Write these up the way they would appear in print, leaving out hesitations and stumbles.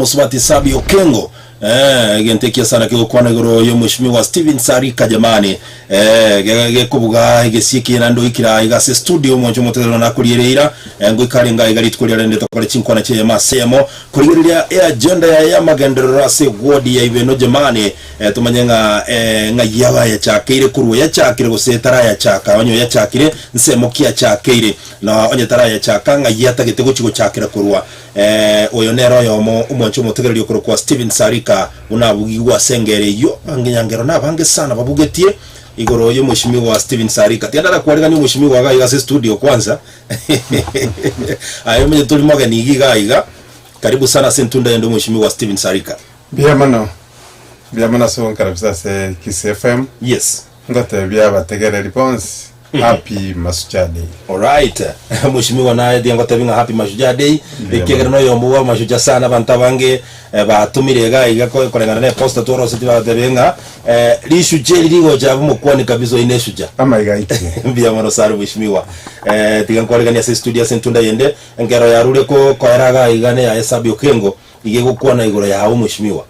Omosubati Sabi Okengo eh, egento ekiya sana kegokwana igoro y'omweshimiwa Steven Sarika jamani eh, ge- gekobuga egesie ekiya naende oikire aa iga ase studio omwancho omotegerero nakoriere eira eh, ngoika arenge aiga rituko riarende tokore chinkwana chi'eyemo ase eyemo korigereria eagenda yaye y'amagenderero ase eward ya Ibeno jamani eh, tomanye ng'a eh, ng'ai yaba yachakeire korwa yachakire gose etarayachaka onye oyachakire nsemo ki achakeire na onye tarayachaka ng'ai atagete gochi gochakera korwa Ee, oyo nere oyomo omwanchi omotegereri okorokwa Stephen Sarika, buna abugigwe ase engero eyio. Abanyankero nabange sana babugetie igoro y'omweshimiwa Stephen Sarika. Tiga ndarakwariganie omweshimiwa iga iga ase estudio kwanza. Aye omanyete tori mogeni iga iga iga. Karibu sana ase entunda yende omweshimiwa Stephen Sarika. Mbuya mono, mbuya mono ase gonkarabisa ase Kisii FM. Yes. Ngotebia abategereri bonsi Happy Mashujaa Day. Alright. Mweshimiwa naye tiga ngotebi ng'a happy Mashujaa Day. Ekiagera noyombo bwa amashujaa sana abanto abange eh, batomire iga iga ko- koreng'ana ne poster twaroseti bagatebia ng'a eh, rishujaa eri rigocha abe omokwani kabisa oine eshujaa. Amaiga aikire. Mbuya mono sana mweshimiwa. Eh, tiga nkwariganie ase estudio ase entunda yende enkero yarure ko koera iga iga ne yaye Sabi Okengo iga egokwana igoro yago mweshimiwa.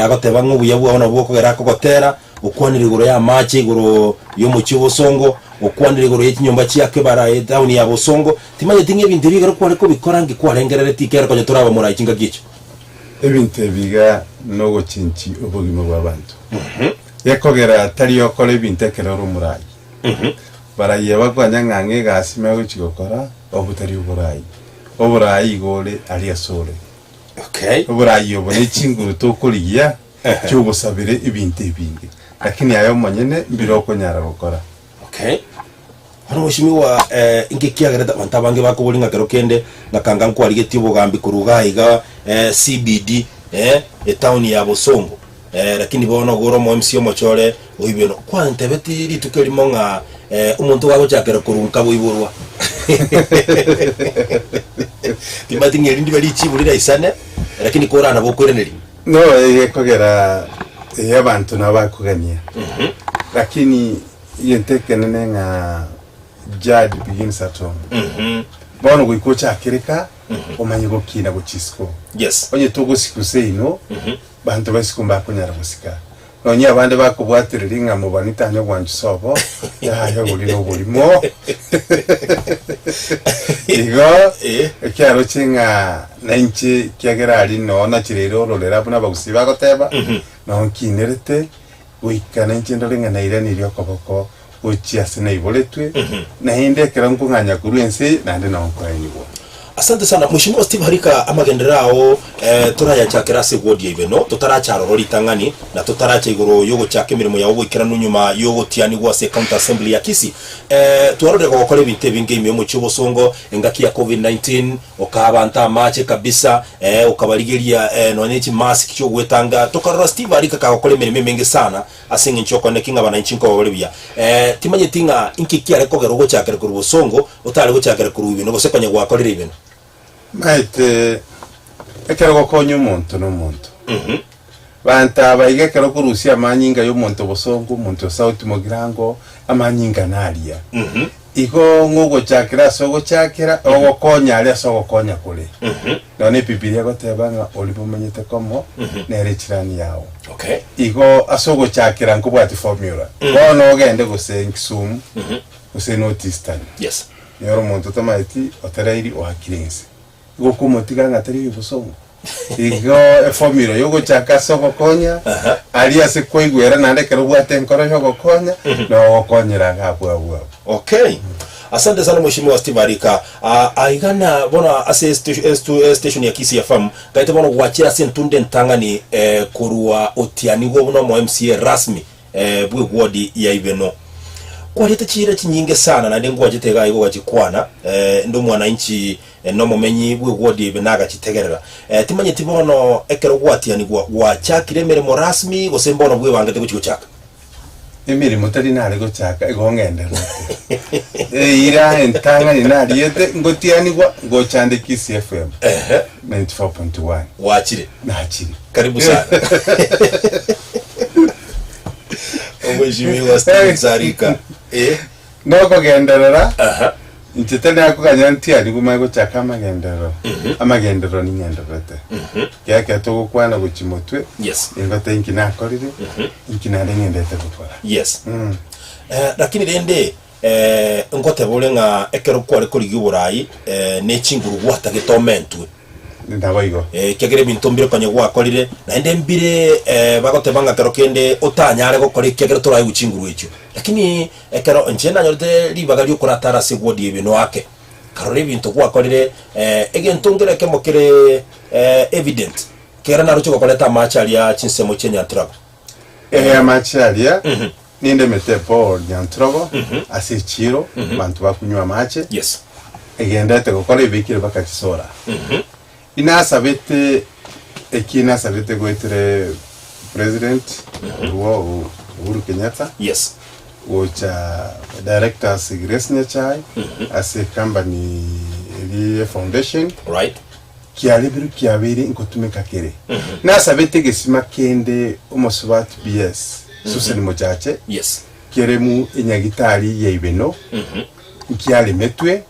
Agoteba ng'a obuya bwao nabwo bokogera akogotera, okwanire igoro y'amache igoro y'omochie o bosongo, okwanire igoro ye chinyomba chia kebara etaoni ya bosongo. Timanyeti ng'a ebinto ebi ekero kware kobikora nki kwarengereretie ekero konya toraba morai chingaki echio. Ebinto ebi iga nogochenchi obogima bw'abanto. Gekogera tari okora ebinto ekero ore omorai. Baraiyo bakwanya ng'a ng'a egasi megochi gokora, obwo tari oborai. Oborai igo ore aria asore. Okay. Oborai obo ne chinguru tokorigia chi'ogosabera ebinto ebinge, lakini aye omonyene mbire okonyara gokora. Okay. Bono mweshimiwa eh, inki kiagerete abanto abange bakoboria ng'a kero kende ng'a kanga nkwarigetie obogambi korwa iga iga eh, CBD eh, etown ya Bosongo eh, lakini bono iga ore omo MC omochore oibeno. Kwantebetie rituko erimo ng'a eh, omonto gagochakera korwa nka boiborwa timanyeti ng'a eri ndibe richibu riraisane lakini korana bokoiraneria. No egekogera eh, abanto nabo bakogania lakini egento ekenene ng'a Judge begins at home. Bono goika ochakere ka omanye gokina gochia isiko. Yes. Onye togosika seino Banto ba isiko mbakonyara gosika, nonya abande bakobwatereria ng'a mobani tanya gwanchisa obo, yaya oboria noborimo. Igo Eh. ekiaroche ng'a nainche ekiagera aria noo nachireire ororera buna abagusii bagoteba, noo nkinerete goika nainche ndore ng'a nairanirie okoboko gochia ase naiboretwe, naende ekero nkong'anya korwa ense eye, naende nao nkoenigwa. Asante sana Mheshimiwa Steve Harika amagenderero ao eh, torayachakera ase eward ya Ibeno totaracha aroro ritang'ani na totaracha igoro yogochaka emeremo yao goikeranu nyuma yogotianigwa ase county assembly ya Kisii eh, twarorire gogokora ebinto ebinge ime yomochie obosongo engaki ya covid-19 okaa abanto amache kabisa eh, okabarigeria eh, nonya ne chimask chiogwetanga tokarora Steve Harika kagokora emeremo emenge sana Ase engencho y'okoeneki ng'a abananchi nkobabare buya. Ee, timanyeti ng'a inki kiare kogera ogochakera korwa bosongo, otare gochakera korwa ibeno, gose konya gwakorire ibeno. Maete, ekero gokonya omonto nomonto. Banto aba iga ekero okorusia amanyinga y'omonto bosongo, omonto o sauti mogirango, amanyinga naria. Igo ng'a ogochakera ase ogochakera, ogokonya aria ase ogokonya kore. Nonya na Ebibilia egoteba ng'a oria momenyete komo nere echirani yao. Okay. Igo ase ogochakera nkobwati formula. Bono ogende gose Kisumu, gose North Eastern. Yes. Onyore omonto otomaeti otereiri oakire inse. Igo okomotiga ng'a tari oyobosongo. Igo eformula yogochaka ase ogokonya, aria ase kwaigwera naende ekero obwate enkoro yogokonya, nogokonyera iga abwo abwo abwo. Okay. Asante sana Mheshimiwa Steve Arika. Ah, aiga na bono ase estu- estu- estation ya Kisii FM, gaete bono gwachire ase entunda entang'ani eh, korwa otianigwa buna omo MCA rasmi eh, bwe ward ya Ibeno. Kwariete chiira chinyinge sana naende ngwachete iga iga ogachikwana eh, inde omwananchi eh, nomomenyi bwe ward ya Ibeno agachitegerera. Eh, timanyeti bono ekero gwatianigwa gwachakire emeremo rasmi gose mbono bwebangete gochi gochaka? Emeremo tari nare gochaka igo ng'endererete. Eira entang'ani nariete ngotianigwa ngocha nde Kisii FM Ehe. 94.1 Gwachire. nachire. Karibu sana. Omweshimiwa Stephen Sarika. Eh. Nokogenderera Aha. Inche tari nakoganya ntiarigwe manye gochaka amagenderero, amagenderero ning'endererete. Kera ekero togokwana gochia motwe, Yes. ningote inki nakorire, inki naende ng'endete gokora. Yes. Eh, lakini rende eh, ngoteba ore ng'a ekero kware korigia oborai eh, ne chinguru gwatagete omentwe. Naboigo. Eh, ekiagera ebinto mbire konya gwakorire, naende mbire eh, bagoteba ng'a kero kende otanyare gokora ekiagera toraegwe chinguru echio. Lakini ekero inche nanyorete ribaga riokoratara ase ewodi eye noake, nkarora ebinto gwakorire eh, egento nkere ekemo kere eh, evident, kera naroche gokoreta amache aria chinsemo chia Nyantrago. Ee, amache aria nindemete epool Nyantrogo ase echiiro, abanto bakunywa amache. Yes. Egendete gokora ebikire mpaka chisora. Inasabete eki nasabete goetere president orwo Uhuru Kenyatta Yes. gocha directors Grace Nyachae ase company eri ye foundation Right. kiarebiru kiabeire nkotumeka kere. Nasabete egesima kende omosubati BS Susan Mochache Yes. keremu enyagitari ya Ibeno nkiaremetwe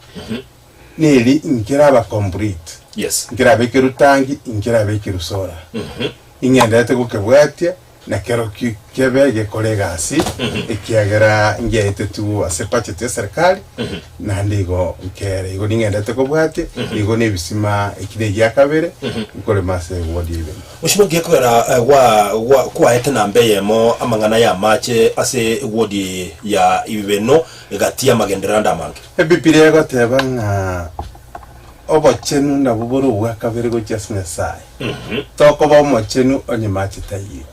neri nkeraba complete Yes. nkeraba ekerutangi nkeraba ekerusora ing'enderete gokebwatia na kerokio kebe gekore egasi ekiagera ngiaetetwe ase budget ya serikali naende igo nkere igo ning'enderete kobwatia igo na ebisima eki na egia kabere nkorema ase eward ya ibere. Mheshimiwa ngiekogera eh, gwa gwa kwaete namba eyemo amang'ana ya amache ase eward ya Ibeno egati y'amagenderero ande amange. Ebibilia egoteba ng'a obochenu nabwo bore obwa kabere gochia ase Nyasae. Tokoba omochenu onye mache taiyo.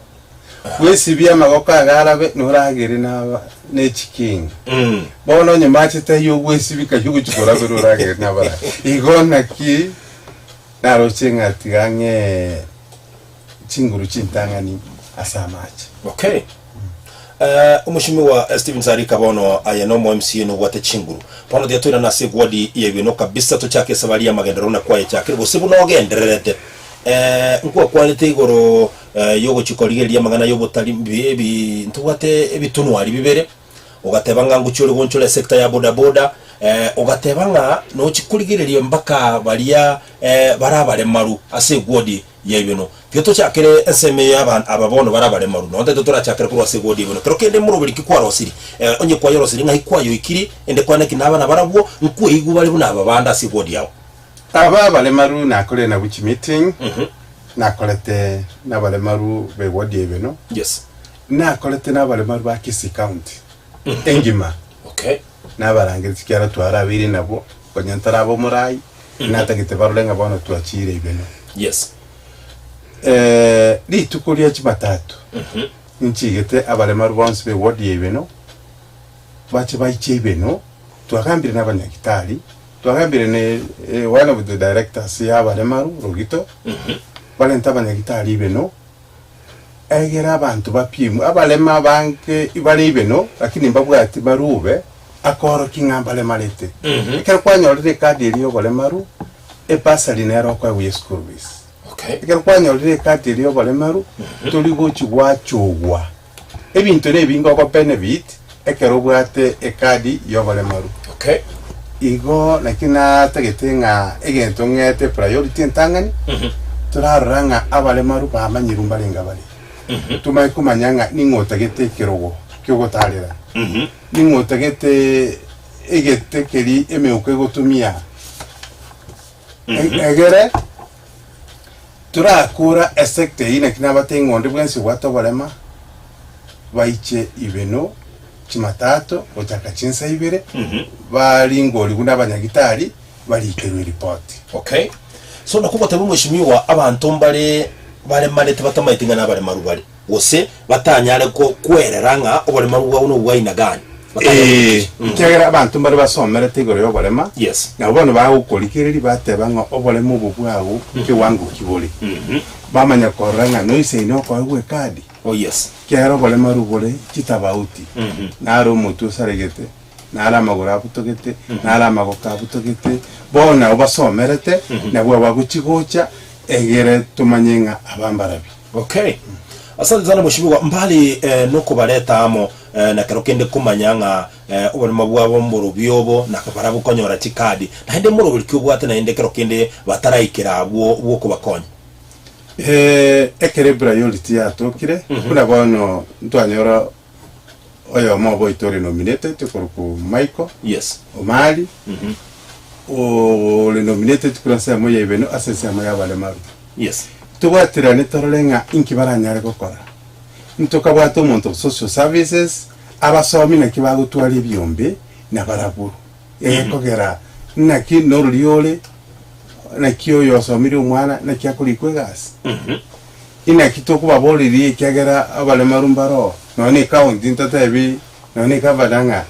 Bwesibie amagoko ago arabe noragere naba ne chikingi. Bono onye mache taiyo ogwesibia kayio ogochia korabera oragere nabarabi. Igo naki naroche ng'a tiga ng'ee chinguru chintang'ani ase amache. Okay. Eh, Omweshimiwa Stephen Sarika bono aye nomo MCA nobwate chinguru. Bono tiga toirane ase egwadi ya Ibeno kabisa tochake esabari y'amagenderero buna kwayechakire gose buna ogendererete. Eh, nkwakwanete igoro eh, yogochia korigereria amang'ana y'obotari mbi ebi ntobwate ebitunwari bibere Ogateba ng'a ngochia ore gonchora esector ya bodaboda, eh, ogateba ng'a nochia korigereria mpaka baria eh, bare abaremaru ase egwodi ya Ibeno. Tiga tochakere ensemo eye aba aba bono bare abaremaru, nonye tari totorachakere korwa ase egwodi ya Ibeno. Kero kende moroberi ki kwarosiri? Eh, onye kwayorosiri ng'ai kwayoikiri, ende kwane ki naba nabarabwo, nkweigwa bare buna aba bande ase egwodi yao. Aba abaremaru nakorire nabwo chimeeting, nakorete nabaremaru b'eward ya Ibeno, Yes. Nakorete nabaremaru ba Kisii County engima, Okay. nabarangeretie ekiagera twarabeire nabwo, konya ntaraba omorai, natagete barore ng'a bono twachiire Ibeno. Yes. Eh, rituko ria Jumatatu nchigete abaremaru bonsi be ward ya Ibeno bache baiche Ibeno, twagambire na abanyagitari, twagambire ne eh, one of the directors ya abaremaru Rogito, barente abanyagitari Ibeno, Egere abanto bapimwe, abarema abange bare ibeno, lakini mbabwati marube akoorokia ng'a mbaremarete. Ekero kwanyorire ekadi eria y'oboremaru, ebasari nero okoegwa ye school fees. Okay. Ekero kwanyorire ekadi eria y'oboremaru, tori gochi gwachogwa. Ebinto nebinge oko benefit ekero obwate ekadi y'oboremaru. Okay. Igo naki natagete ng'a egento ng'ete priority entang'ani, torarora ng'a abaremaru bamanyirwe mbarenge bare. Tomanye komanya ng'a ning'o otagete ekerogo kiogotarera, ning'o otagete egete keria emeuko egotumia, egere torakora esector eyio naki nabate ng'a onde bwensi obwate oborema baiche ibeno Chimatatu gochaka chinsa ibere, baringorigwe nabanyagitari, barikerwe ripoti. Okay. So nakwo goteba omweshimiwa abanto mbare baremarete batamaeti ng'a nabaremaru bare, gose batanyare ko kwerera ng'a oboremaru bwabo nobwa aina gani. Batanyare Ee, goticha. Mm. ekiagera abanto mbare basomerete igoro y'oborema, Yes. nabo bono bagokorigereria bateba ng'a oborema obo bwao nkewango ki bore. Bamanya korora ng'a noisaine okoegwa ekadi. Oh yes. Ekiagera oboremaru bore chitabauti, naro omotwe osaregete, naro amagoro abutogete, naro amagoko abutogete, bono nabo basomerete, nabwo abagochi gocha, egere tomanye ng'a aba mbarabi. Okay. Asante sana Mheshimiwa, mbali nokobareta amo na kero kende komanya ng'a oboremo bwabo mborobio obo na barabwo konyora chikadi, naende moroberi ki obwate naende kero kende bataraikera abwo bw'okobakonya? Ekero epriority yatokire, buna bono ntwanyora oyomo obo oito ore nominated okorokwa Michael Yes. Omari, ore nominated korwa ensemo ya Ibeno ase ensemo ya abaremaru. Yes. Tobwaterane torore ng'a inki baranyare gokora. Ntokabwate omonto o social services, abasomi naki bagotwara ebiombe nabarabwo. Egekogera naki norori ore, naki oyo osomire omwana naki akorikwa egasi. Inaki tokobaboreria ekiagera abaremaru mbaroo, nonya na ecounty ntotebi nonya na egavana ng'a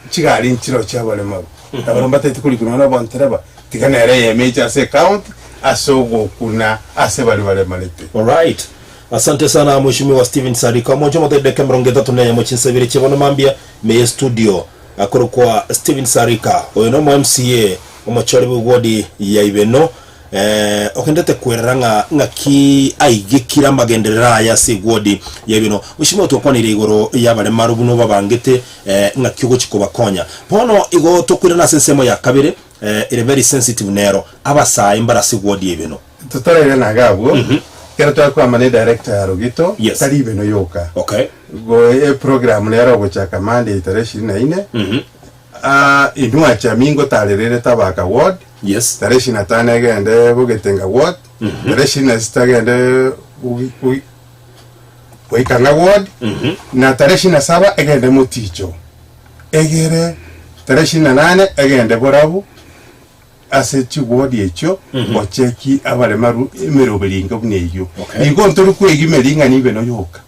chigari nchiroo chiabaremaru, nabarabwo mbatagete korikwa nonya na obontereba, tiga nere eyemo eche ase ecounty ase ogokuna ase baria baremarete. Alright. Asante sana Mheshimiwa Stephen Sarika omonche omotebi dakika 31 chinsa ibere chia bono mambia ime ye studio akorokwa Stephen Sarika oyo nomo MCA omochori bwe ward ya Ibeno eh, ogendete kwerera ng'a ng'aki aigekire amagenderero aye ase egwodi ya Ibeno. Mheshimiwa twakwanire igoro y'abaremaru buna obabangete eh, ng'aki ogochi kobakonya. Bono igo tokoirana ase ensemo ya kabere eh, ere very sensitive nero abasae mbare ase egwodi ya Ibeno. Totarairana iga abwo, ekero twakwama ne director ya Rogito, Yes. tari Ibeno yoka. Okay. Go eprogram nere ogochaka Monday tarehe ishirini na ine, Ah, inwe achami ngotarerere Tabaka ward, Yes. tarehe ishirini na tano egende Bogetenga ward, tarehe ishirini na sita egende Bogi- Bogi- Boikang'a ward, na tarehe ishirini na saba egende Moticho. Egere tarehe ishirini na nane egende Borabu ase chiward echio gocheki abaremaru emeroberi enga buna eyio. Okay. Igo ntori kwegima ring'ana ibe noyoka.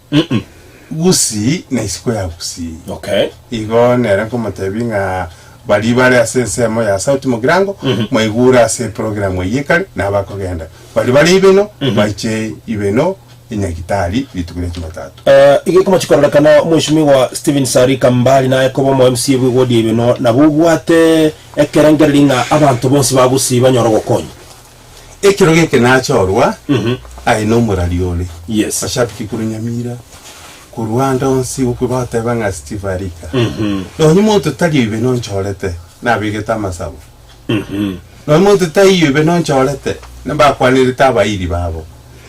Gusii na isiko ya Gusii. Okay. Igo nere nkomotebia ng'a baria bare ase ensemo ya South Mugirango, mwaigure ase eprogram eyio ekare, nabakogenda. Baria bare Ibeno, baiche Ibeno enyagitari rituko ria Jumatatu. Eh, igekoma chikororekana Mheshimiwa Stephen Sarika mbali naye koba omo MCA bwe ward ya Ibeno nabo obwate ekerengereri ng'a abanto bonsi ba Gusii banyore ogokonywa. Ekero geke nachorwa, aye nomorari ore. Yes. Mashabiki korwa Nyamira, korwa ande onsi okwe bagoteba ng'a Steve Arika. Nonye monto tari oibe nonchorete, nabegete amasabo. Nonye monto taiyo oibe nonchorete, nabakwanerete abairi babo.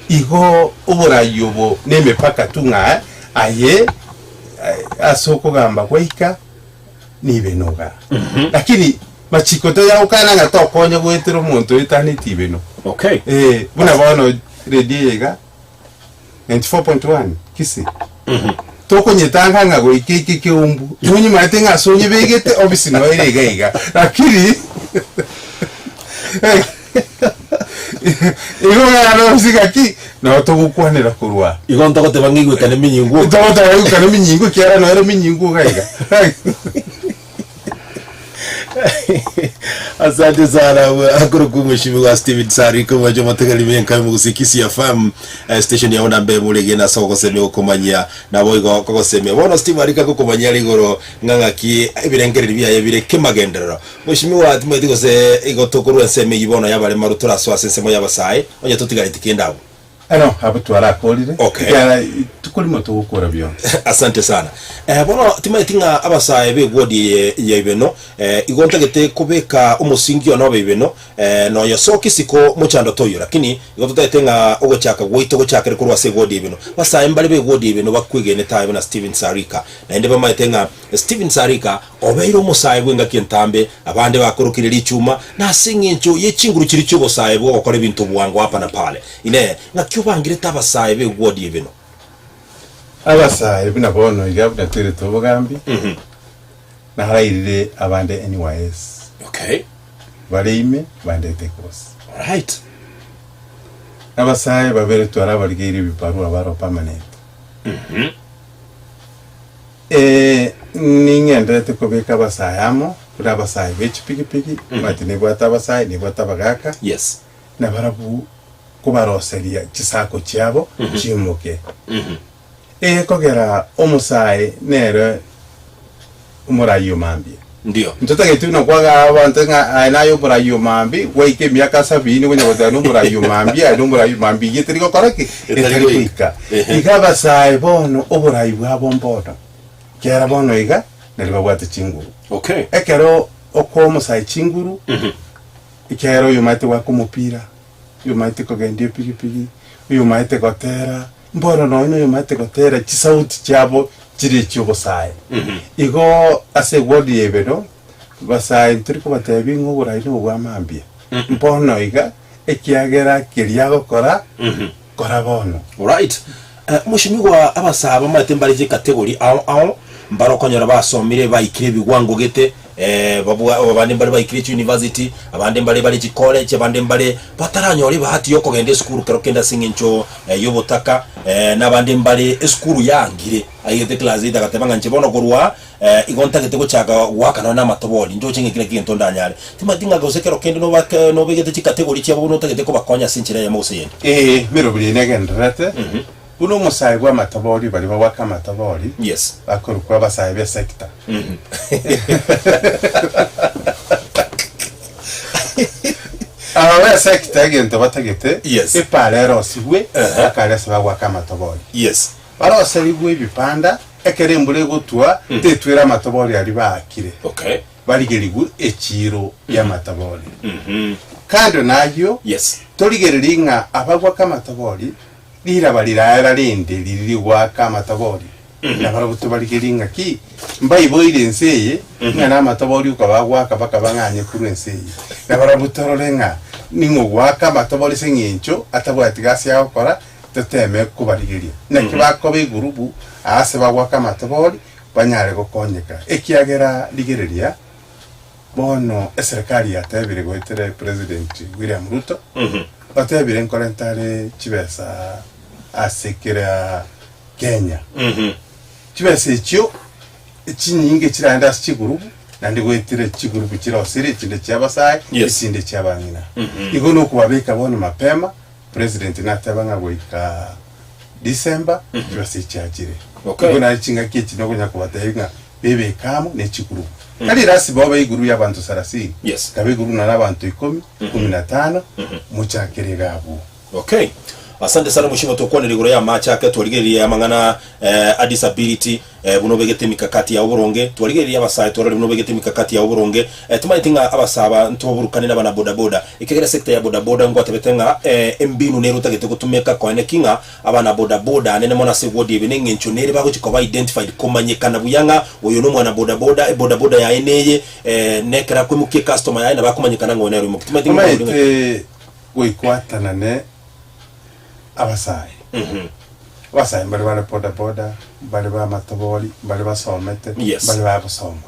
Igo oborai obo nemepaka tu ng'a aye ase okogamba gwaika nibe noga. Lakini machiko tayagokana ng'a tokonya goetera omonto oetaneti ibeno. Okay. Eh, buna bono radio eye iga 94.1 Kisii. Tokonyetanga ng'a goika eke keumbu. Nonyimaete ng'a ase onyebegete ofisi noyo ere iga iga. Lakini igo ng'a ofisi gaki nabo togokwanera korwa. Igo ntogoteba ng'a igwekane minyingu. Togoteba igwekane minyingu ekiagera noyo ere minyingu iga iga. Asante sana akorokwa Mheshimiwa Stephen Sariko mwancho omotegereri bw'enka y'omogusi Kisii FM eh, station yao namba emo oregene ase ogosemia gokomanyia nabo igo kogosemia bono Steve Arika gokomanyia are igoro ng'a ng'aki ebirengererio biaye bire kemagenderero Mheshimiwa timanyeti gose igo tokorwa ensemo eyio bono y'abaremaru torasoa ase ensemo y'abasae onye totigareti kende abwo Ano abwo twarakorire, Okay. ekiagera tikorimo togokora bionsi. Asante sana. Eh, bono timanyeti ng'a abasae b'egwodi eye ya Ibeno eh, igo ntagete kobeka omosingi one obe Ibeno eh, noyo soki isiko mochando toiyo lakini igo totagete ng'a ogochaka gwaito gochakere korwa ase egwodi ya Ibeno. Abasae mbare b'egwodi ya Ibeno bakwegenete aye buna Stephen Sarika naende bamaete ng'a Stephen Sarika Obeire omosae bw'engaki entambe, abande bakorokire richuma, na ase engencho ye chinguru chiria chi'obosae bw'ogokora ebinto bwango hapa na pale. Inee! Ng'aki obangirete abasae b'egwodi ebino? Abasae buna bono iga buna toirete obogambi, narairire abande NYS, Okay. bare ime bandete kosi. Alright. Abasae babere twarabarigeire ebibarua baro permanent. Ee, ning'enderete kobeka abasae amo, buna abasae be chipigipigi, omanyete nibwate abasae, nibwate abagaka, Yes. na barabwo kobaroseria chisako chiabo chimoke. Egekogera omosae nere omorai o mambia. Ndio. Ntotageti buna kwagaa abanto ng'a aye naye omorai o mambia, gwaika emiaka sabini okonya goteba nomorai o mambia, aye nomorai o mambia, eyio etari gokora ki? Etari Etari goika. goika. Ehe. Iga abasae bono oborai bwabo mbono, kera bono iga, nari babwate chinguru. Okay. Ekero okoa omosae chinguru, ekiagera oyomaete goaka omopira, oyomaete kogendia epigipigi, oyomaete gotera, Mbono nonya noyomaete gotera chisauti chiabo chire echi'obosae. Igo ase eward ya Ibeno, basae ntori kobatebia ng'a oborai nobo bwa mambia. Mbono iga, ekiagera keria agokora, kora bono. Alright. Eh, Mweshimiwa abasae bamaete mbare chicategory ao ao, mbare okonyora basomire baikire ebigwango gete, eh, babwa abande mbare baikire chiuniversity, abande mbare bare chicollege, abande mbare bataranyora ebahati yokogenda esukuru kero kende ase eng'encho y'obotaka, na abande mbare esukuru yaangire, aigete class eight agateba ng'a inche bono korwa igo ntagete gochaka goaka nonya na amatobori, ndoche ng'a eki naki egento ndanyare. Timanyeti ng'a gose kero kende nobake nobegete chicategory chiabo buna otagete kobakonya ase enchera eyemo gose eyende. Ee, emeroberi eye negendererete, buna omosae bw'amatobori baria bagoaka amatobori, Yes. bakorokwa abasae b'esecta. Aba b'esecta egento batagete, Yes. epaara erosigwe, Ehe. bakare ase bagoaka amatobori. Yes. Baroserigwe ebipanda, ekero embura egotwa, tetwera amatobori aria baakire. Okay. Barigerigwe echiiro y'amatobori. Kando nayio, Yes. torigererie ng'a abagwaka amatobori, riraba riraera rinde riria rigoaka amatobori, nabarabwo tobarigerie ng'aki mbaiboire ense eye, ng'a namatobori okobagoaka bakaba ng'anye korwa ense eye. Nabarabwo torore ng'a ning'o ogoaka amatobori ase eng'encho atabwati gasi agokora, toteme kobarigeria. Naki bakoba egurubu aase bagoaka amatobori, banyare gokonyeka, ekiagera rigereria bono eserekari yatebire goetera President William Ruto, otebire nkorenta are chibesa ase kera Kenya. Chibesa echio chinyinge chiraende ase chigurubu naende goetera chigurubu chirosire echinde chia abasae Yes. echinde chia abang'ina. Igo nokobabeka bono mapema President nateba ng'a goika December chibesa echiachire. Okay. Igo naye ching'aki echi nokonya kobatebia ng'a bebeke amo ne chigurubu. Tari lasima obe iguru ya abanto sarasini. Yes. Kabe iguru nonye na abanto ikomi, kumi na tano, mochakere iga abwo. Okay. Asante sana mheshimiwa tokwanera igoro ya amache ake twarigereria amang'ana eh, a disability eh, buna obegete emikakati yao boronge twarigereria abasae twarore buna obegete emikakati yao boronge eh, timanyeti ng'a abasae aba ntoburukane na abana bodaboda ekiagera sector ya bodaboda ngwatebete ng'a eh, embinu nere otagete gotumeka koene ki ng'a abana bodaboda anene mono ase eward ebe neng'encho nere bagochi koba identified komanyekana buya ng'a oyo nomwana bodaboda ebodaboda yaye neye eh, nekero akoimokia ecustomer yaye nabo akomanyekana ng'a oyo nere oimokia timanyeti ng'a Omanyete goikwatanane abasae. Abasae mbare bare bodaboda, mbare b'amatobori, mbare basomete, Yes. mbare bagosoma.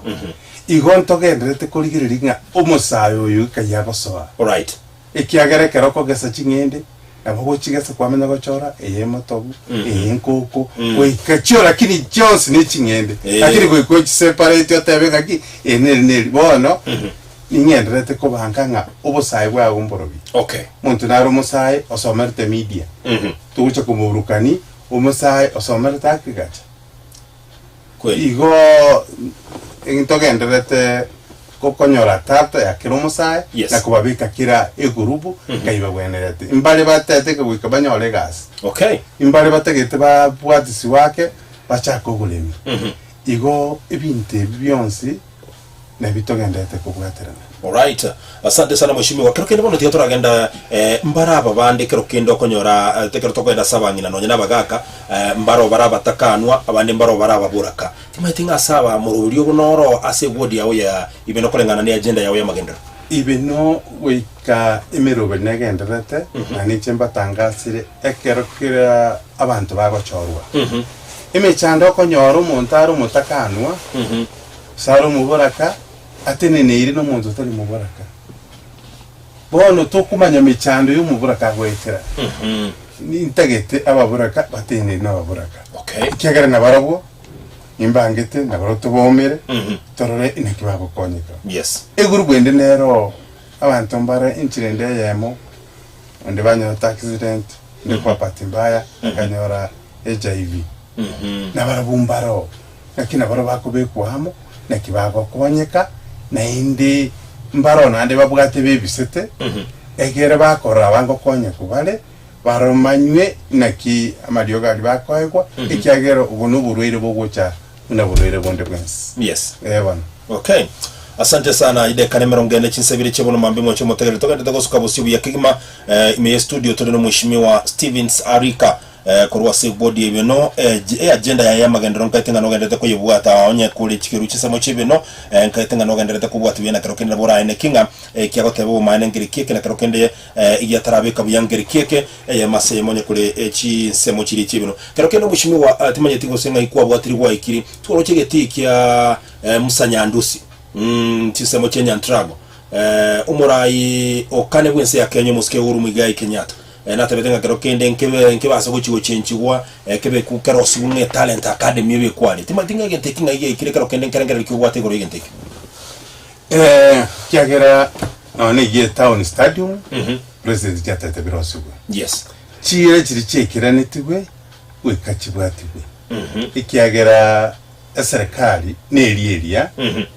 Igo ntogendererete korigereria ng'a omosae oyo ekai agosoa. Alright. Ekiagera ekero okogesa ching'ende, nabo ogochigesa kwamanya gochora eye emotobu, eye enkoko, goika chio lakini chionsi ne ching'ende. Eh. Lakini goika ochiseparate otebe ng'aki eri neri neri. Bono, ning'endererete kobanka ng'a obosae bwao mborobi. Okay. Omonto nare omosae osomerete media, togocha komoburukani omosae osomerete agriculture. Kweli. Igo ntogendererete gokonyora tata ya kera omosae Yes. na kobabeka kera egurubu nkai bagwenerete. Mbare batete goika banyore egasi, Okay. mbare batagete babwatisiwe ake bachake oboremi. Igo ebinto ebi bionsi nabi togendererete kobwaterana. Alright. Asante sana mheshimiwa. Kero kende bono tiga toragenda eh, mbare aba bande kero kende okonyora eh, ekero tokogenda ase abang'ina nonya na abagaka eh, mbaro bare abatakanwa abande mbaro bare ababoraka. Timanyeti ng'a ase aba moroberio obo noro ase eward yao ya ibe nokoreng'ana ne agenda yao y'amagenderero. Ibe no goika emeroberi negendererete, na ninche mbatangasire ekero kera abanto bagochorwa. Emechando okonyora omonto are omotakanwa, Gose are omoboraka, ateneneire nomonto otari moboraka. Bono tokomanya mechando y'omoboraka agoetera. Nintagete ababoraka bateneine nababoraka. Okay. Ekiagera nabarabwo nimbangete, nabarabwo tobaumere, torore inaki bagokonyeka. Yes. Egurubu ende nero abanto mbare enchera ende eyemo, onde banyorete accident, onde kwa bahati mbaya akanyora HIV. Nabarabwo mbaroo. Naki nabarabwo bakobekwa amo, naki bagokonyeka, Naende mbaro naende babwate bebisete, ekere bakorora abangokonya kobare, baromanywe naki amariogo aria bakoegwa, ekiagera obwo noborwaire bogocha buna borwaire bonde bwensi. Yes. Ee bono. Okay. Asante sana idekane emerongo ene chinsa ibere chia bono mambia mwanche omotegereri togenderete gosuka bosio buya kegima eh, ime ye studio tore nomweshimiwa Stevens Arika eh, korwa ase ebodi ya ebino eh, eagenda yaye y'amagenderero nkaete ng'a nogenderete koyebwata onye kore chikeru chinsemo chi'ebino eh, nkaete ng'a nogendererete kobwata buya na kero kende nabo oraene ki ng'a ekiagoteba obomaene nkeri ki eke na kero kende eh, egiatarabeka buya nkeri ki eke Eyemo ase eyemo onye kore chinsemo chiria chi'ebinwa. Kero kende omochimiwa timanyeti gose ng'ai kwabwatire gwaikire, tworoche egetii kia Musa Nyandusi, chinsemo chia Nyantrago, omorai o kane bw'ense ya Kenya omosike Uhuru Muigai Kenyatta natebete ng'a kero kende nkebe nkebase gochia gochenchigwa kebe kerosigwe ng'a etalent academy ebekwe aria. Timanyeti ng'a egento eki ng'ai giaikire kero kende nkerengererio ki obwate igoro y'egento ekio. Ekiagera nonya neyio etown stadium, president chiatete birosigwe. Yes. Chiira chiria chiaikeranetigwe goika chibwatigwe. Ekiagera eserekari neria eria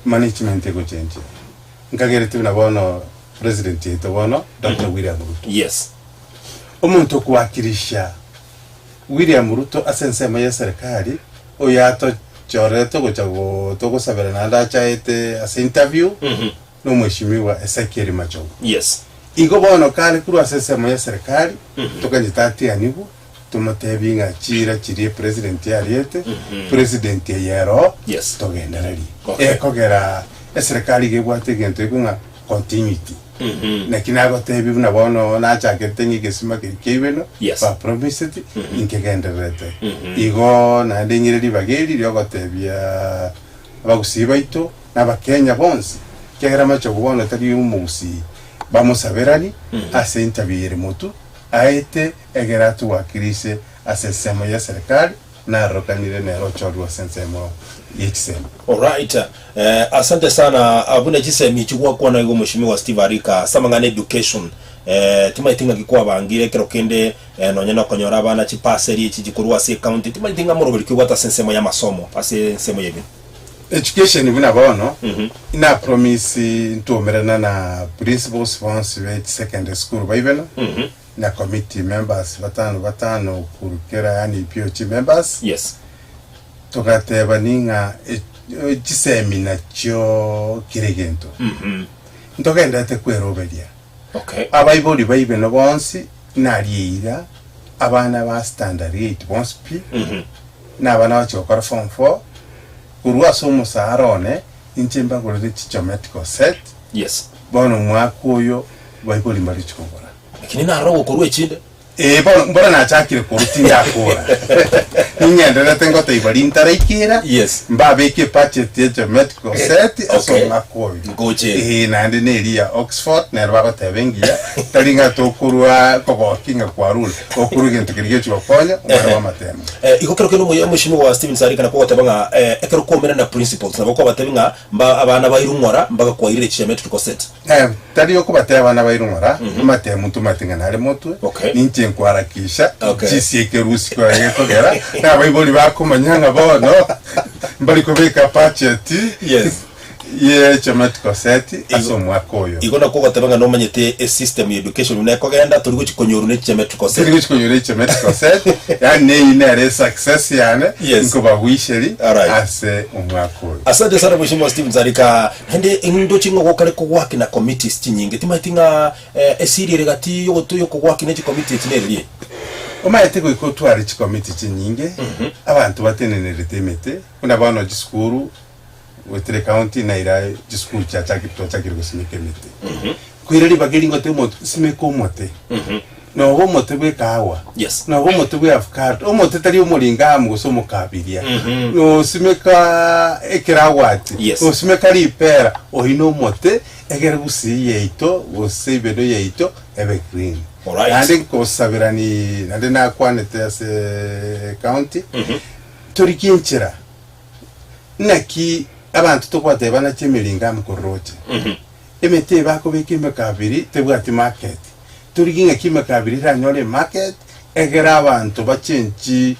management egochenchia. Nkagereti buna bono president yaito bono Doctor William Ruto. Yes. Omonto okowakilisha William Ruto ase ensemo y'eserekari oyoatochorete gocha togosabera naende achaete ase interview nomweshimiwa Ezekiel Machogu. Yes. Igo bono kare korwa ase ensemo y'eserekari tokanyete atianigwe tomotebie ng'a chiira chiria epresident ariete, president eye ero Yes. togendererie. Okay. Ekogera eserekari iga ebwate egento ekio ng'a continuity. Naki nagotebia buna bono nachakete ng'a egesima keria kiaibeno, Yes. bapromiseti, inkegendererete. Igo naende ng'ire ribaga eri riogotebia abagusii baito, na abakenya bonsi, ekiagera amachogu bono tari omogusii, bamosaberani ase entabia ere motu, aete egere atogwakirise ase ensemo y'eserekari, narokanire nere ochorwe ase ensemo ye chisemi. Alright. Eh, asante sana buna chisemi echi gwakwana igo Mheshimiwa Steve Arika ase amang'ana education eh, timaeti ng'aki kwabangire ekero kende eh, nonye nokonyora abana chipaseri echi chikorwa ase ecounty timaeti ng'a moroberi ki obwate ase ensemo y'amasomo ase ensemo y'ebinto. Education buna bono, ina promise ntwomerana na principals bonsi be chisecondary school baibeno, na committee members batano batano korwa kera yaani POG members, Yes. togatebani ng'a chisemi nachio kera egento. Ntogenderete kweroberia. Okay. Abaibori baibeno bonsi naria eira, abana ba standard eight bonsi pi, na abana bachia gokora form four, korwa ase omosara one, inche mbagorere chigeometrical set, Yes. bono omwaka oyo baibori mbarichi kogora. Lakini narora ogokorwa echinde. Ee, bono mbora nachakire korwa tindakora. Ning'endererete ngotaiba rintaraikera, Yes. mbabeke ebudget ya geometrical set ase Okay. omwaka oyo. Ngoche. Ee, naende na eria ya Oxford, nero bagoteba engiya, tari ng'a tokorwa kogokia ng'a kwarure, okorwa egento keria gechi gokonya omwana bwa amatemo. Eh, igo kero kende omoyo omoshimiwa Stephen Sarika nakwo ogoteba ng'a eh, ekero kwomera na principles nabo kwabatebia ng'a mba abana bairwe ng'ora mpaka kwairire chigeometrical set. Eh, tari okobatebia abana bairwe ng'ora, amatemo ntomanyete ng'a nare motwe, Okay. ninche nkwarakisha, Okay. chisieke rusi kegekogera, na abaibori bakomanya ng'a bono mbari kobeka budget Yes. ye geometrical set ase Igo- omwaka oyo. Igo nakwo ogoteba ng'a nomanyete esystem ya education buna ekogenda, tori gochi konyorwa ne chigeometrical set. Tiri gochi konyora egeometrical set, yaani neyio nere esuccess yane, Yes. nkobawisheri Alright. ase omwaka oyo. Asante sana Mheshimiwa Stephen Zarika. Naende ndoche ng'a gokare kogwakina committees chinyinge. Timanyeti ng'a eh, esiri ere gati yogotu yokogwakina echicommittee echi nere rie. Omanyete goika otware chicommittee chinyinge, abanto batenenerete emete, buna bono chisukuru, goetera ecounty naira chisukuru chiachakire twachakire gosimeka emete. Koira ribaga eri ngote omonto simeka omote. Noba omote bwa ekahawa, Yes. noba omote bwa avocado, omote tari omoringamu gose omokabiria. Nosimeka ekeragwati, Yes. nosimeka ripera, oyio na omote egere gusii yaito gose ibeno yaito ebe green. Alright. Naende nkosaberani naende nakwanete ase county, torigie enchera naki abanto tokobatebana chi'emiringamu kororoche. Emete eye bakobeka emekabiri tebwati market. Torigie ng'aki emekabiri eranyore emarket egere abanto bachenchi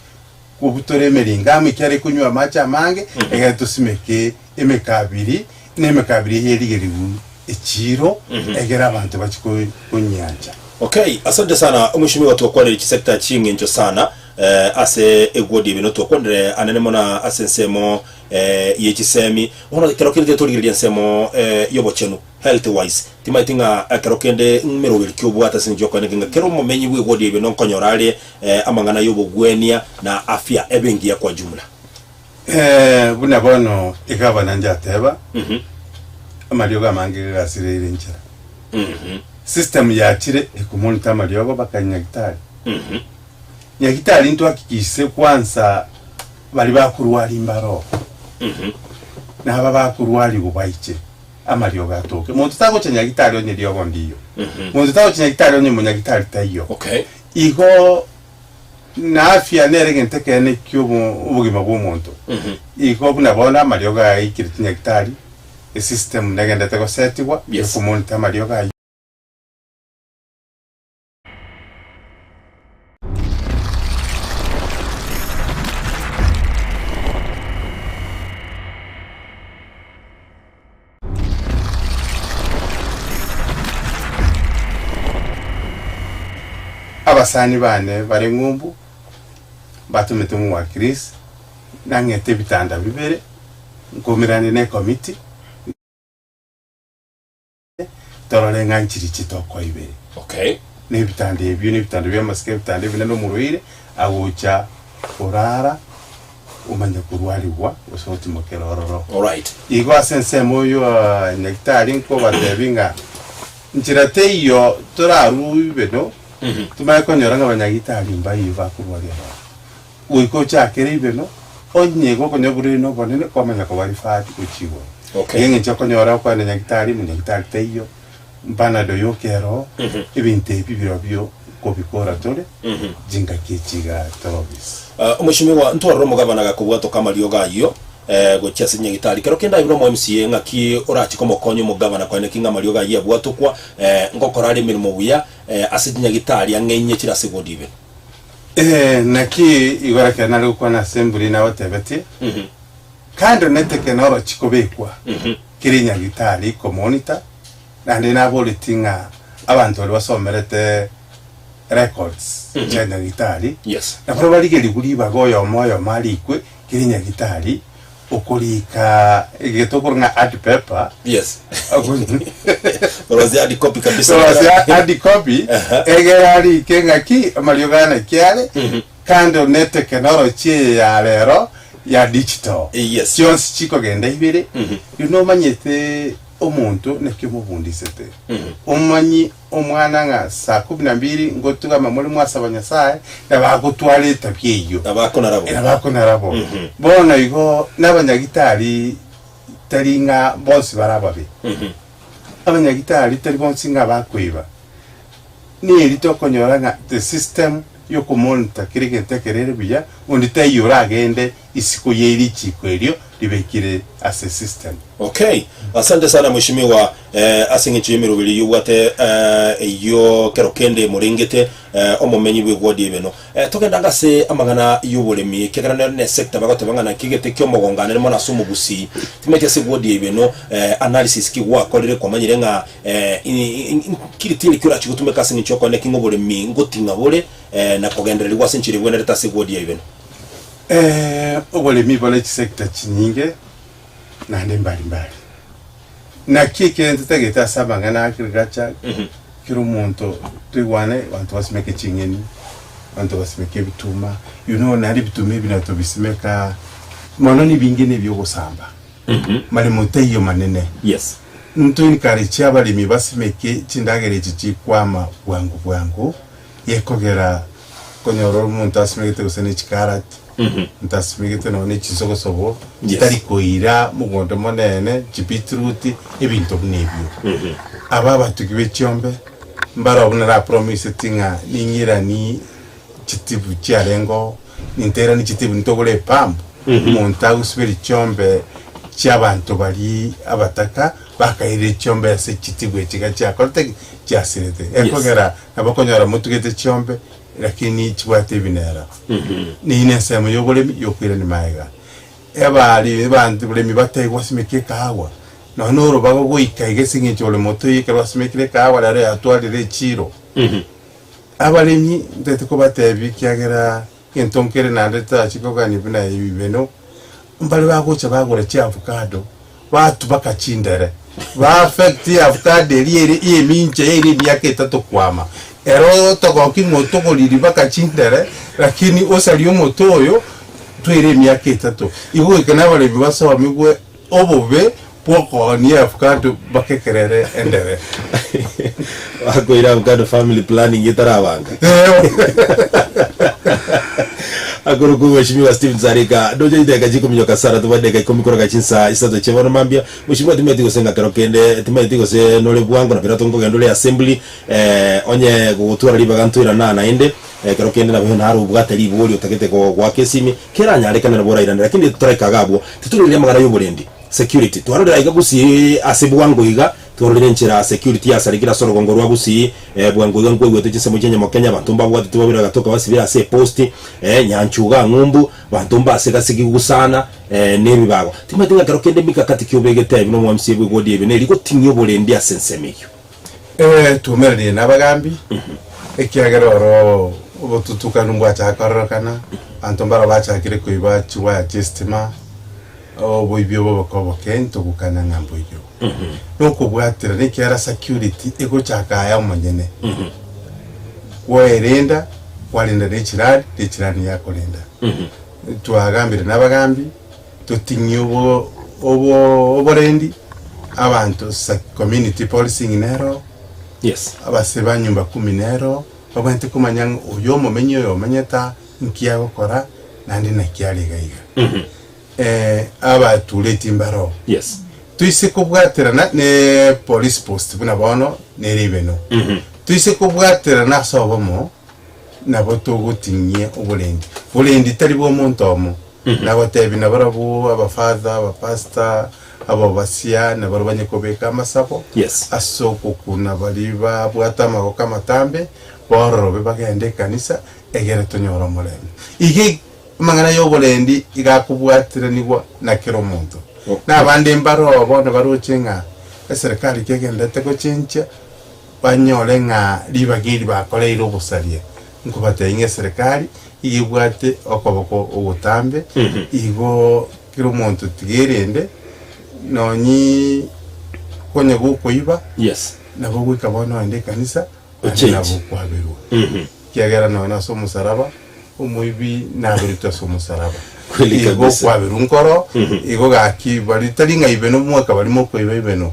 kobutora emeringamu ekiagera ekonywa amache amange egere tosimeke emekabiri. Na emekabiri eye erigerigwe echiiro, egere abanto bachie konyiancha. Okay, asante sana omweshimiwa twakwanire chisector chieng'encho sana eh, ase egwodi ebe notwakwanire anene mono ase ensemo eh, ye chisemi bono ekero kende torigereria ensemo eh, y'obochenu health wise timaeti ng'a ekero kende ng'meroberi ki obwate ase eng'encho yokoeneka ng'a kera omomenyi bw'egwodi ebe nonkonyora are eh, amang'ana y'obogwenia na afya ebe engiya kwa jumla. Eh, buna bono egavana njateba, amariogo amange gagasireire enchera. System yachire ekomonita amariogo mpaka Nyagitari. Nyagitari ntwakikise kwanza bari bakorwari mbaro. Naba bakorwarigwa baiche amariogo atoke. Monto tagocha Nyagitari onye riogo ndiyo. Monto tagocha Nyagitari onye monyagitari taiyo. Okay. Igo Na afya nere egento ekeene ki'obogima bw'omonto. Igo buna bono amariogo aya aikire chinyagitari, esystem negendete gosetigwa Yes. yokomonita amariogo ayio. Abasani bane bare ng'umbu mbatomete omowakilisi, nang'ete ebitanda bibere, nkomerane ne ekomiti, torore ng'a nchiriche tokoa ibere. Okay. Na ebitanda ebio na ebitanda bi'amasiko, ebitanda ebinene omorwaire agocha korara omanye korwarigwa gose otimokere ororo. Alright. Igo ase ensemo oyio nyagitari nkobatebi ng'a nchera teiyo torarue ibeno, tomanye konyora ng'a abanyagitari mbaiyo bakorwaria abanto. Goika ochakere ibeno, onye gokonyora oborwaire na obonene kwamanya koba referred gochia igoro. Okay. Eng'encho okonyora okwane nyagitari, monyagitari teiyo, Panado yoka ero, ebinto ebi birobio nkobikora tore, chingaki echi iga torobisi. Omweshimiwa, ntwarore omogabana gakobwatoka amariogo ayio gochia ase nyagitari. Kero kende aye buna omo MCA ng'aki orache komokonya omogabana koeneki ng'a amariogo ayio abwatokwa, ngokora are emeremo buya ase chinyagitari ang'e inye chire ase ward ibe? Naki igoro ekero nare gokwana ase embura nagotebetie, kando netekenology kobekwa kera enyagitari komonita, Naende naboretie ng'a abanto baria basomerete records chia nyagitari, Yes. nabarabwo barigerigwe ribaga oyomo oyomo arikwe kera enyagitari, okorika egento okorwa ng'a hard paper, Yes. Orosie hard copy kabisa. Orosie hard copy, Aha. egere arike ng'aki amariogo aya naki are, kando ne technology eye ya rero ya digital. Yes. Chionsi chikogenda ibere, you nomanyete Omonto naki omobundisete, omanyi omwana ng'a saa kumi na mbili ngotugama more mwasaba Nyasae, na bagotwara etabia eyio, Nabako narabo. nabako narabo. Bono igo nabanyagitari tari ng'a bonsi bare ababe, abanyagitari tari bonsi ng'a bakoiba, neri tokonyora ng'a the system yokomonita kera egento ekere ere buya, onde taiyo oragende isiko ye richiko erio ribekire ase system. Okay, asante sana mweshimiwa eh, ase eng'encho y'emeroberi eyio obwate eh, eyio kero kende morengete eh, omomenyi bw'egwodi ebeno. Eh, togende ange ase amang'ana y'oboremi ekiagera nero ne sector bagoteba ng'a naki egete ki'omogongo anene mono ase omogusii. Timanyeti ase egwodi ebeno eh, analysis ki gwakorire kwamanyire ng'a eh, nkiri tiri ki orachie gotumeka ase eng'encho y'okoenda ki ng'a oboremi ngoting'a bore eh, na kogendererigwa ase enchera ebwenerete ase egwodi ebeno. Oboremi bore chisector chinyinge naende mbari mbari. Naki ekere ntotagete ase amang'ana a agriculture, kera omonto toigwane abanto basimeke ching'eni, abanto basimeke ebituma, you know naende ebituma ebi nabo tobisimeka mono nibinge na ebiogosamba, maremo taiyo manene. Yes. Nto encourage abaremi basimeke chindagera echi chikwama bwango bwango, gekogera Okonyora omonto asimegete gose ne chikarati, omonto asimegete nonya ne chinsogosogo, Yes. chitari koira mogondo monene, chibeetroot, ebinto buna ebio. Aba abatugi be chiombe, mbaro buna napromiseti ng'a ning'iranie chitibu chiarenge oo, ninteranie chitibu ntogore epump, omonto agosiberia chiombe chiabanto baria abataka, bakairire chiombe ase chitibu echi iga chiakorete ki? Chiasirete. Ekogera Nabo okonyora motugete chiombe, lakini chibwate ebinera. Neyio nensemo y'oboremi y'okoirania magega. Abari abanto boremi batari gosimeka ekahawa, Nonya na orobago goika iga ase eng'encho ore moto oye ekero basimekire ekahawa rero yatwarire echiro. Abaremi ntagete kobatebia ekiagera egento nkere naende totachie kogania buna ebibeno, mbare bagocha bagora chiavocado, batubaka chindere, ba affect eavocado eria ere emincha ere emiaka etato kwama. Ero otogokia ng'a otogoriri mpaka chindere, lakini osarie omote oyo, twere emiaka etato. Igo goika na abaremi basomigwe obobe bw'okoonia eavocado mpaka ekero ere endere. Bakoira avocado family planning etarabanga. Akorokwa Mheshimiwa Stephen Sarika ndoche chidakika chikominyoka sana tobwate dakika ikomi koraka chinsaa isato chia bono mambia. Mheshimiwa timanyeti gose ng'a kero kende timanyeti gose nore bwango na birato nkogenda ore assembly eh, onye gogotwara ribaga ntoirana naende eh, kero kende nabo naro obwate ribori otagete goaka esimi keranyarekane nabo orairane lakini toraika iga abwo titorigereria amang'ana y'oborendi security twarorire aiga gusii ase bwango iga Twarorire enchera security yasarekire ase orogongo rwa Gusii, bwango iga nkwaigwete chinsemo chia Nyamokenya abanto mbabwatete babere bagatoka basibire ase eposti, Nyanchuga ng'umbu, banto mbase gasegi gusana, na ebibago. Timanyeti ng'a kero kende mikakati ki obegete ebi na omwamisia bw'egodi ebe neri goting'ia oborendi ase ensemo eyio. Twaumeranirie nabagambi, ekiagera oro obotutukanu mbwachaka kororokana, abanto mbaro bachakire koiba chiwaya chi'esitima, Oboibi obo boka oboke ntogokana ng'a mboiyo. Nokobwaterana ekiagera security egochaka aya omonyene. Kwerenda, kwarenda ne echirani, ne echirani yakorenda. Twagambire na abagambi, toting'ie obo obo oborendi, abanto sa community policing nero, Yes. abase ba nyumba kumi nero, babwenerete komanya ng'a oyo omomenyi oyo omenyete aa, nki agokora, naende naki are iga iga. Abatureti mbaroo. Yes. Toise kobwaterana ne police post buna bono nere ibeno. Toise kobwaterana ase obomo nabo togoting'ia oborendi. Borendi tari bwa omonto omo. Nagotebi nabarabwo abafather, abapastor, ababasia nabarabwo banye kobeka amasabo Yes. ase okokuna baria babwate amagoko amatambe bororobe bagende ekanisa egere tonyore omorembe. Iga Amang'ana y'oborendi iga akobwatiranigwa na kera omonto. Na abande mbaroo bono baroche ng'a eserekari kegenderete gochenchia, banyore ng'a ribaga eri bakoreire obosaria. Nkobatebia ng'a eserekari iga ebwate okoboko ogotambe, igo kera omonto tiga erende, nonye konya gokoiba, Yes. nabo goika bono ogende ekanisa, naende Ochenche. nabo okwaberwa. Ekiagera nonya ase omosaraba, omoibi naberetwe ase omosaraba. Kweli Igo kabisa. okwaberwa nkoro, igo gaki bari tari ng'a ibeno mweka bari mokoiba ibeno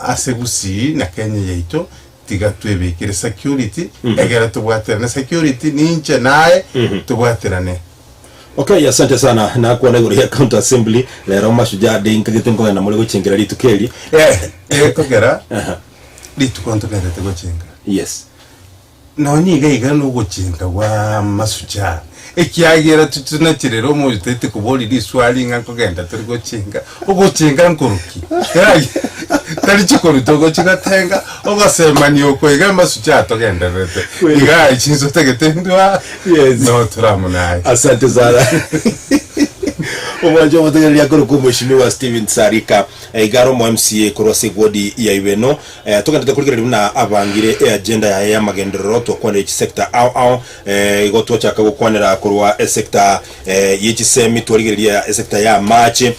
ase Gusii na Kenya yaito tiga twebekere security egere tobwaterane security ninche naye tobwaterane. Okay, asante sana nakwana igoro ya county assembly rero mashujaa day nkagete nkogenda more gochengera rituko eri Eh, ekogera rituko ntogenderete gochenga. Yes. Nonya iga iga nogochenka gwa amasucha, ekiagera totunacherera omoyo toete koboria riswali ng'a nkogenda tore gochenka, ogochenka nkoroki? Tari chikonu togochi gotenga, ogosemania oko iga amasucha atogendererete. Kweli. Iga aye chinsa otagete ndwa, Yes. no tore amo naye. Asante sana. Omwancho omotegereri akorokwa Omweshimiwa Stephen Sarika, iga are omo MCA korwa ase eward ya Ibeno. Togenderete korigereria buna abangire eagenda yaye y'amagenderero, twakwanire chisector ao ao, igo twachaka gokwanera korwa esector ye chisemi, twarigereria esector ya amache,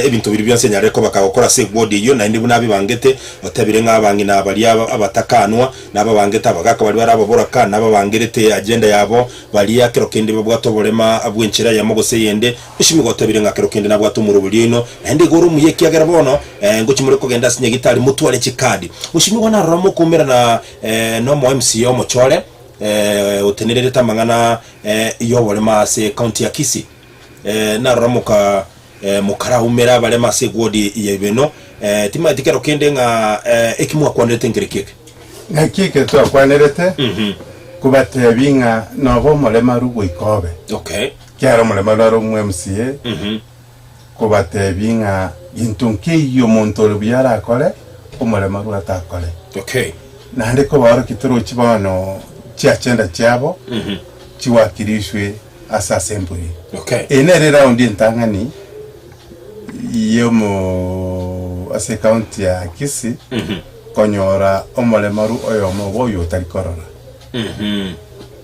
ebinto biria bionsi anyarire koba kagokora ase eward eyio, naende buna abibangete, otebire ng'a abang'ina baria abatakanwa, nababangete abagaka baria bare ababoraka, nababangerete eagenda yabo, baria kero kende babwate oborema bw'enchera eyemo gose eyende, Mweshimiwa otebire ng'a kero kende nabwate omoroberio oino, naende igo ore omuya ekiagera bono ngochia more kogenda ase nyagitari motware chikadi. Mweshimiwa narora mokoumerana nomo MCA omochore otenererete amang'ana y'oborema ase ecounty ya Kisii. Narora moka mokaraumera abarema ase eward ya Ibeno. Timanyeti kero kende ng'a eki mwakwanerete nkereki eke. Naki eke twakwanerete, kobatebia ng'a nobe omoremaru goika obe. Okay. Ekiagera omoremano are omo-MCA, kobatebia ng'a gento nkeiyo omonto ore buya arakore, omoremaru atakore. Okay. Naende kobaorokia torochi bono chiagenda chiabo chiwakilishwe ase assembly. Okay. Eye nere eraundi entang'ani yomo. ase ecounty ya Kisii konyora omoremaru oyomo obo oyo otari korora.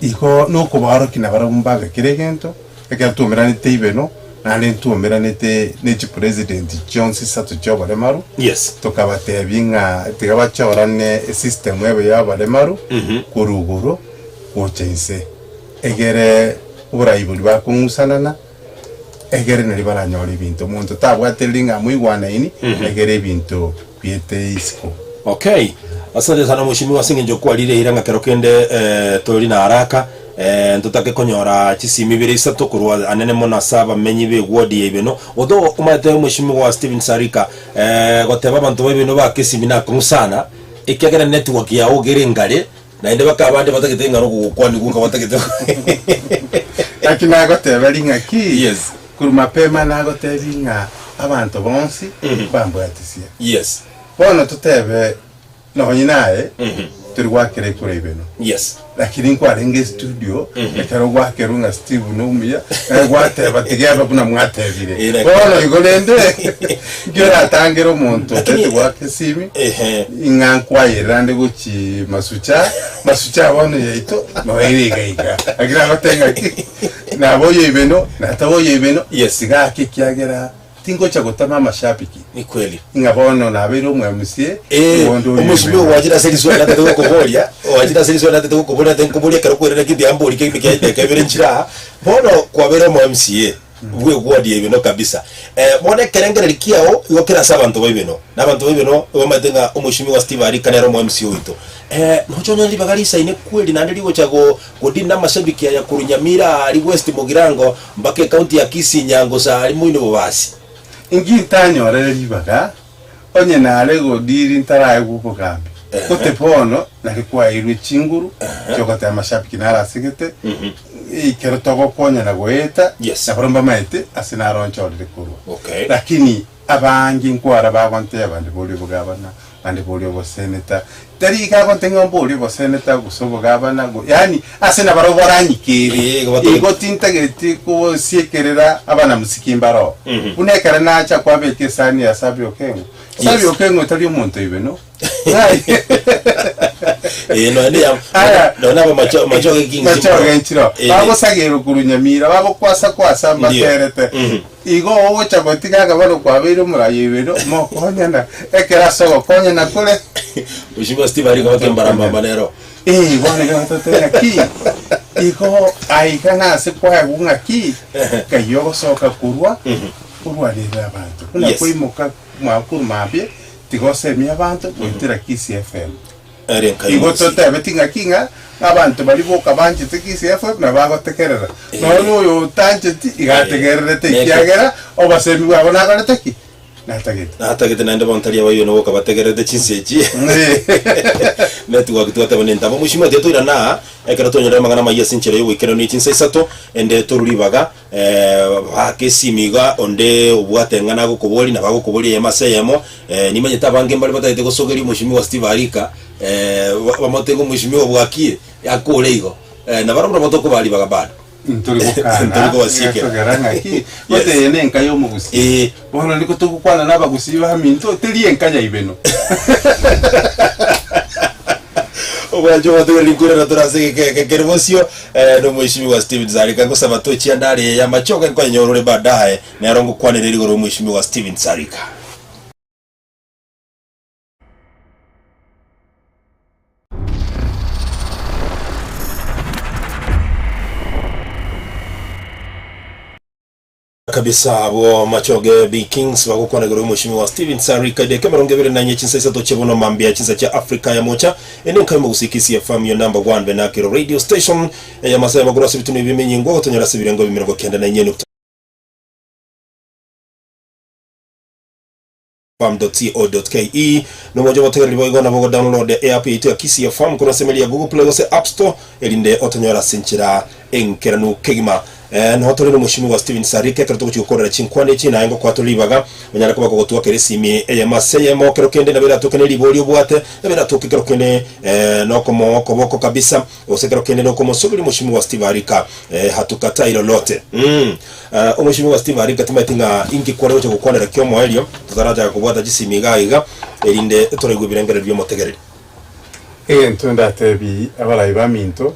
Igo nokobaorokia nabarabwo mbabe kera egento, ekero twaumeranete ibeno, naende ntwaumeranete ne chipresident chionsi isato chi'oboremaru, Yes. tokabatebia ng'a tiga bachorane esystem ebe y'oboremaru korwa igoro gocha inse, egere oborai boria bakong'usanana, egere nario baranyore ebinto. Omonto tabwatereri ng'a moigwanaini, egere ebinto biete isiko. Okay, asante sana mheshimiwa ase eng'encho kwarire eira ng'a kero kende eh, tori na haraka eh, ntotake konyora chisimi ibere isato korwa anene mono ase abamenyi be ward ya Ibeno. Although omanyete mheshimiwa Stephen Sarika eh, goteba abanto ba Ibeno bake esimi nakong'u sana ekiagera network yao iga ere engare naende baka abande batagete ng'a nogogokwanigwa nka batagete Naki nagoteberia ng'aki, Yes. korwa mapema nagotebi ng'a abanto bonsi mbambwatisie. Yes. Bono totebe nonye naye tori gwakera ekura ibeno. Yes. Lakini nkwarenge estudio ekero gwakerwa ng'a Steve nomuya naye gwateba tiga ebe buna mwatebire. Eh, like- Bono igo rende nki oratangere omonto Lakini- otete goaka esimi Ehe. ing'a nkwayerera ande gochi masucha masucha bono yaito noere iga iga. Lakini agoteba ng'aki nabo oyo ibeno nataba oyo ibeno Yes. tiga ake ekiagera Tingocha gotama amashabiki, Ni kweli. ng'a bono nabeire omwemusie, Eh, igo onde oyo omosubiri oimete. ogwachire ase risuo natete gokoboria, ogwachire ase risuo natete gokoboria natete nkoboria ekero kwerire ki mbuya mbori kegima kia edaka ibere nchire aa, bono kwabeire omo MCA bwe ward ya Ibeno kabisa. Eh, bono ekerengereri kiao igo kere ase abanto ba Ibeno, na abanto ba Ibeno bamaete ng'a omweshimiwa Steve Arika nere omo MCA oito. Eh, noche onyore ribaga risaine kweri naende rigocha go godini na amashabiki aya korwa Nyamira aa West Mugirango Mpaka ecounty ya Kisii Nyangusa aria moino bobasi. Inki ntanyorere ribaga onye nare godiri ntaraegwa obogambi? Gote bono nari kwaeirwe chinguru chiogoteba amashabiki naro asegete, ekero togokonyana goeta, Yes. nabarabwo mbamaete ase naronchorire korwa. Okay. Lakini Abange nkwara bagontebia ndiborie obogabana, naende borie oboseneta. Tari iga agontebia ng'a mborie oboseneta gose obogabana, go yaani ase nabarabwo baranyikere. Ee, igo batari- Igo tintageti kosiekerera abanamosiki mbaroo. Buna ekero nacha kwabeka esani ya Sabi Okeng'o. Sabi Yes. Okeng'o tari omonto oibe no. Eh, nonya ya- Aya. nonya aba macho- machoge kings Machoge nchiro. Eh. Bagosagerwa korwa Nyamira, bagokwasa-kwasa Ndio. mbaterete. Mhm. Igo ogocha gotiga ng'a bono kwabeire omoraia ibere, mokonyana, ekero ase ogokonyana kore. Mheshimiwa Steve Arika bakembarambamba nero. Eh, bono iga gototebia ng'aki, igo aiga nase kwaegwa ng'aki, ngai ogosoka korwa, orwanerere abanto. Buna Yes. kwaimoka mwa korwa mambia, tiga osemie abanto goetera Kisii FM. Ere nkai Igo mogosi. totebeti ng'aki ng'a abanto baria boka banchete Kisii FM nabo bagotegerera. Nonya oyo otancheti iga ategererete Neke. ekiagera obosemi bwabo nakorete ki? Natagete. Natagete naende bono tari abaibwe nigo boka bategererete chinsa echi. Network twateba nentaba. Mheshimiwa tiga toirane aa ekero twanyorire amang'ana amayia ase enchera yogoikeranu ye chinsa isato ende torwe ribaga baake esimi iga onde obwate eng'ana agokoboria nabo agokoboria eyemo ase eyemo nimanyete abange mbare batagete gosogeria omweshimiwa Steve Arika bamotebe omweshimiwa bwakie akore igo nabarabwo nabo tokobaa ribaga bado. Ntori gokana, Ntori kobasiekera. egekogera ng'aki, Yes. gose eye ne enka ya omogusii. Eh. Bono niko togokwana na abagusii baminto, teri enka ya ibeno. Obwancho bwatugere rinkwirana tore ase egeka kere bosio na omweshimiwa Stephen Sarika ngosaba tochia ndare eye y'amachoge nkonyenyora ore baadaye nero ngokwanere rigoro omweshimiwa Stephen Sarika. Kabisa abwo Machoge B Kings bagokwana igoro y'omweshimiwa Stephen Sarika edeka emerongo ebere na enye chinsa isato chia bono mambia chinsa chia Africa ya mocha ende nkai mogusii Kisii FM your number one Benakiro radio station eya masaa ya magoro ase ebitunu ebi emenyingwa gotonyora ase ebirengo ebimerongo kenda na enye nukta fm.co.ke Nomoche gotegereri boigo nabo go download eapp yaito ya Kisii FM korwa ase emeri ya Google Play gose App Store erinde otonyore ase enchera enkeranu kegima. Eh, noho tore nomoshimiwa Stephen Sarike ekero togochia gokorera chinkwana echi naye ngokoa tore ribaga onyare koba kogotwakera esimi eyemo ase eyemo kero kende nabo eratoke ne ribori obwate nabo eratoke kero kende eh, nokomo okoboko kabisa gose kero kende nokomosoberia omoshimiwa Steve Arika eh, hatukatai lolote mm. Eh, omoshimiwa Steve Arika timaeti ng'a inki kware gocha gokwanera kiomoerio totarachaka kobwata chisimi iga iga erinde toraigwe ebirengererio biomotegereri. Egento ndatebi abarai baminto,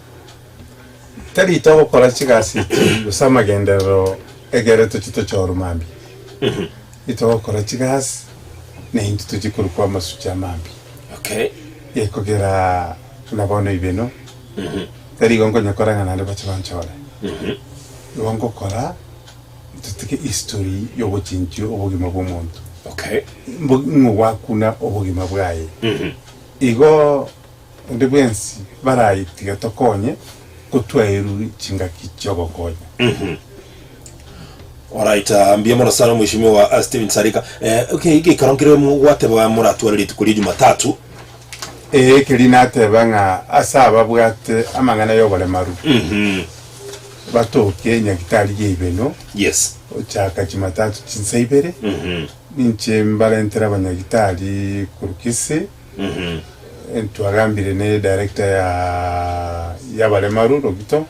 tari togokora chigasi echi gose amagenderero egere tochie tochorwe mambia. Itogokora chigasi na intwe tochie korokwa amasucha mambia. Okay. Gekogera buna bono ibeno, tari igo nkonyakora ng'a naende bache banchore. Igo ngokora totige history yogochinchia obogima bwa omonto. Okay. Mbo ng'o gwakuna obogima bwaye. Igo onde bwensi baraitiga tokonye, kotwaerwe chingaki chiogokonya. Alright, uh, mbuya mono sana mheshimiwa uh, Stephen Sarika. Eh, okay, geikaro nkere gwateba moratware rituko ria Jumatatu. Ee, ekeri nateba ng'a ase ababwate amang'ana y'oboremaru batoke nyagitari y'eibeno Yes. gochaka Jumatatu chinsa ibere, ninche mbarentere abanyagitari korwa Kisii, Twagambire ne director ya y'abaremaru Rogito,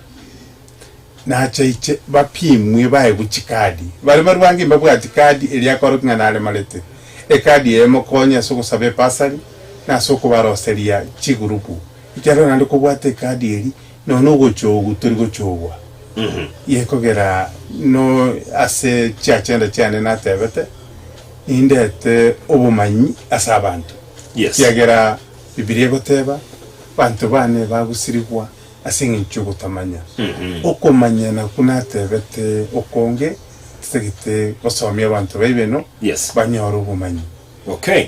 nachaiche bapimwe baegwe chikadi. Baremaru bange mbabwati kadi eria akorokia ng'a naremarete. Ekadi eye emokonye ase ogosaba ebasari na ase okobaroseria chigurupu. Ekiagera naende kobwate ekadi eri nonya ogochogwa tori gochogwa. Gekogera no ase chiagenda chiane natebete, nindete obomanyi ase abanto. Yes. Ekiagera Bibilia egoteba, Abanto baane bagosirigwa ase engencho y'ogotamanya. Okomanya nakwo natebete okonge, titagete gosomia abanto baibeno Yes. banyore obomanyi. Okay.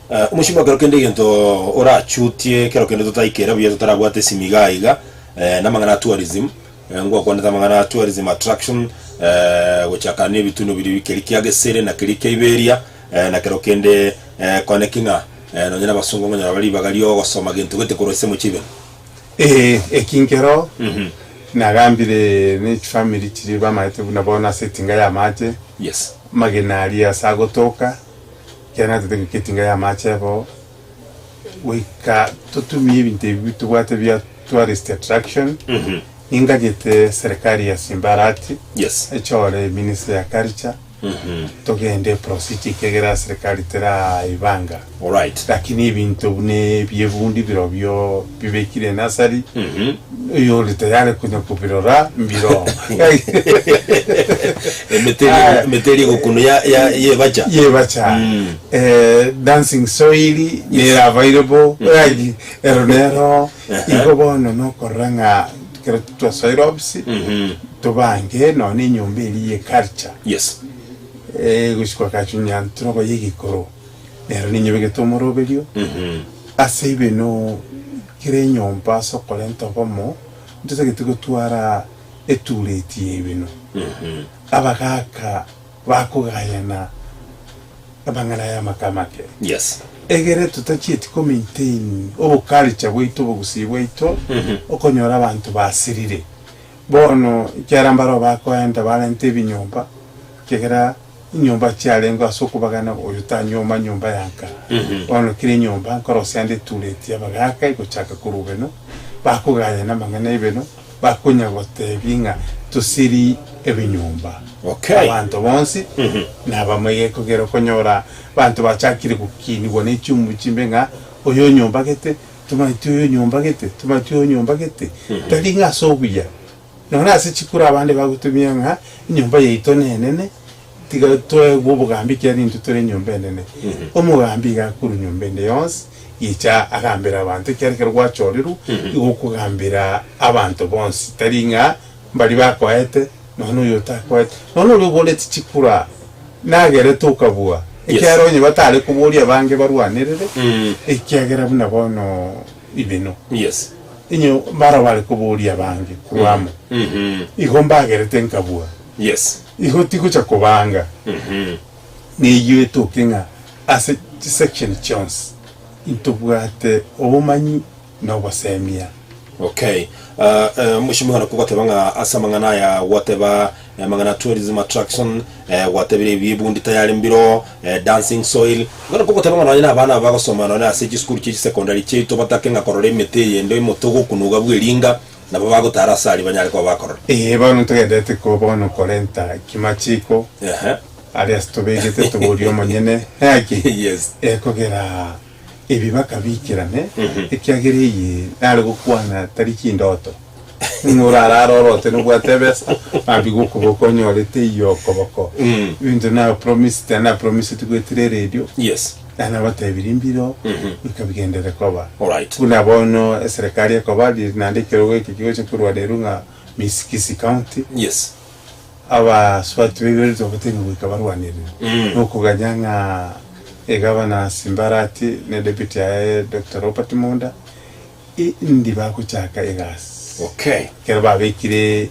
Uh, omochimba kero kende egento orachutie kero kende totaikera buya totarabwata esimi iga iga eh, namang'ana a tourism eh, ngwakwanete amang'ana a tourism attraction eh, gochaka na ebituno biria keri kia Gesere na keri kia Iberia eh, na kero kende eh, koneki ng'a eh, nonye na abasongo ngonyora bare ribaga riogosoma gento gete korwa ase emochie ibere. Ee, eki nkero nagambire ne chifamiri chiria bamaete buna bono ase etinga y'amache, Yes. amagena aria ase agotoka, ekiagera natete goika etinga y'amache ebo, goika totumie ebinto ebi tobwate bia tourist attraction, ningagete serikali ya Simba Arati, Yes. echore ministry ya culture, togende eprocedure ekiagera serikali teraibanga. Alright. Lakini ebinto buna ebi'ebundi birobio bibekire enasari, oyore tayari konya kobirora mbiroo. Emete Aya. emete eria egokunu ya ya yebacha. Yebacha. Mm. Eh, dancing soil nere available Ai, ero nero igo bono nokorora ng'a ekero twasoire ofisi tobange nonya enyomba eria ye culture Yes. eh, gochia kachunya ntrogo ya egekoro Nero ninyebegete omoroberio ase ibeno kera enyomba ase okorenta obomo, ntotagete gotwara etureti ya ibeno. Abagaaka bakogayana amang'ana aya amake amake. Yes. Egere totachieti ko maintain oboculture bwaito obogusii bwaito, okonyora abanto basirire. Bono ekiagera mbaroo bakoenda barente ebinyomba, ekiagera Enyomba chiarenge ase okobagana oyo tanyuoma nyomba ya nka. Bono kera enyomba nkorosia ande etureti y'abagaaka egochaka korwa beno, bakogayana amang'ana ebeno, bakonya gotebia ng'a tosiri ebinyomba. Okay. Abanto bonsi nabamwe gekogera okonyora abanto bachakire gokinigwa ne chimbu chimbe ng'a oyo onyomba gete, tomaeti oyo onyomba gete, tomaeti oyo onyomba gete. Tari ng'a ase obuya. Nonya ase chikura abande bagotumia ng'a enyomba yaito nenene, tiga toegwe obogambi ekiagera intwe tore enyomba enene. Omogambi iga akorwa nyomba ende yonsi, gicha agambere abanto ekiagera ekero gwachorirwe, igo okogambera abanto bonsi, tari ng'a mbaria bakoete nonya oyo otakoete. Nonya oria oboreti chikura nagerete okabua, ekiagera onye batare koboria abange barwanerere, ekiagera buna bono ibeno. Yes. Inwe mbaro bare koboria abange korwa amo, igo mbagerete nkabua. Yes. Igo tigocha kobanga neyio etoke ng'a ase chisection chionsi intobwate obomanyi na obosemia. Okay. Ah, eh, Mheshimiwa nakwo goteba ng'a ase amang'ana aya gwateba amang'ana tourism attraction, eh, gwatebire ebi ebundi tayari mbiro, eh, dancing soil. Igo nakwo goteba ng'a nonye na abana aba bagosoma nonye ase chisukuru chie chisecondary chiaito batake ng'a korora emete eyende omote ogokunuga bw'eringa, nabo bagotara ase aria banyare koba bakorora. Ee, bono ntogenderete ko bono korenta kimachiko Ehe. aria ase tobegete toborie omonyene ng'aki Yes. ekogera ebi bakabikerane ekiagera eye nare gokwana tari chindoto ng'a orarare orote nobwate ebesa mambia gokoboko onyorete eyio okoboko ebinto na promised na promised goetera eredio Yes. Na nabatebirie mbiro goika bigenderere koba. Alright. Buna bono eserekari ekoba ri naende ekerogo eke kigocha korwa rero ng'a Miss Kisii County, Yes. abasubati baibere togotebiwa goika barwanerere. Nokoganya ng'a egavana Simba Arati ne deputy yaye Doctor Robert Monda, i ndi bagochaka egasi. Okay. Ekero babekire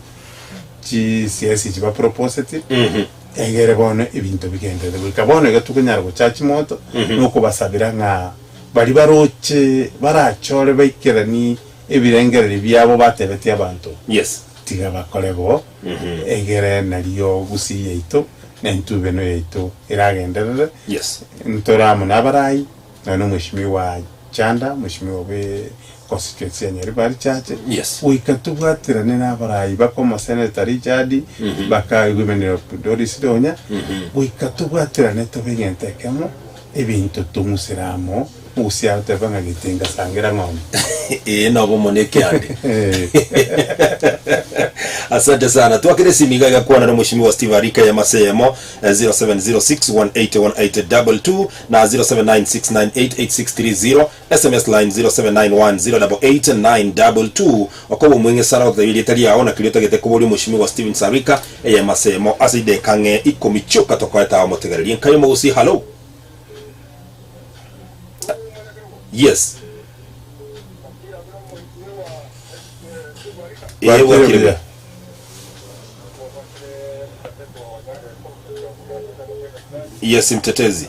chi CS echi baproposeti, egere bono ebinto bigenderere goika bono iga tokonyara gochachi moto, nokobasabera ng'a baria baroche barachore baikeranie ebirengererio biabo batebetie abanto, Yes. tiga bakore bo, egere nario gusii yaito na entubeno yaito eragenderere. Yes. Ntore amo nabarai, nonya na omweshimiwa Chanda, mweshimiwa bwe constituency ya Nyaribari Chache, Yes. goika tobwaterane nabarai bakoma Senator Richard, baka Women Rep Doris Donya, goika tobwaterane tobe egento ekemo, ebinto tong'usere amo, mogusia agoteba ng'a getenga sangera ng'ombe. Ee nobomo ne ekiande. Asante sana. Twakire esimi iga igakwana na Mheshimiwa Steve Arika ya Maseyemo 0706181822 na 0796988630 SMS line 0791088922 Okoba omweng'e sana gototebia erieta riao na keria otagete koboria Omweshimiwa Stephen Sarika eyemo ase eyemo ase chidakika ang'e ikomi chioka tokoeta omotegererie nkai omogusii hallo Yes Ee Bwakire bwakire buya. buya. Yes mtetezi.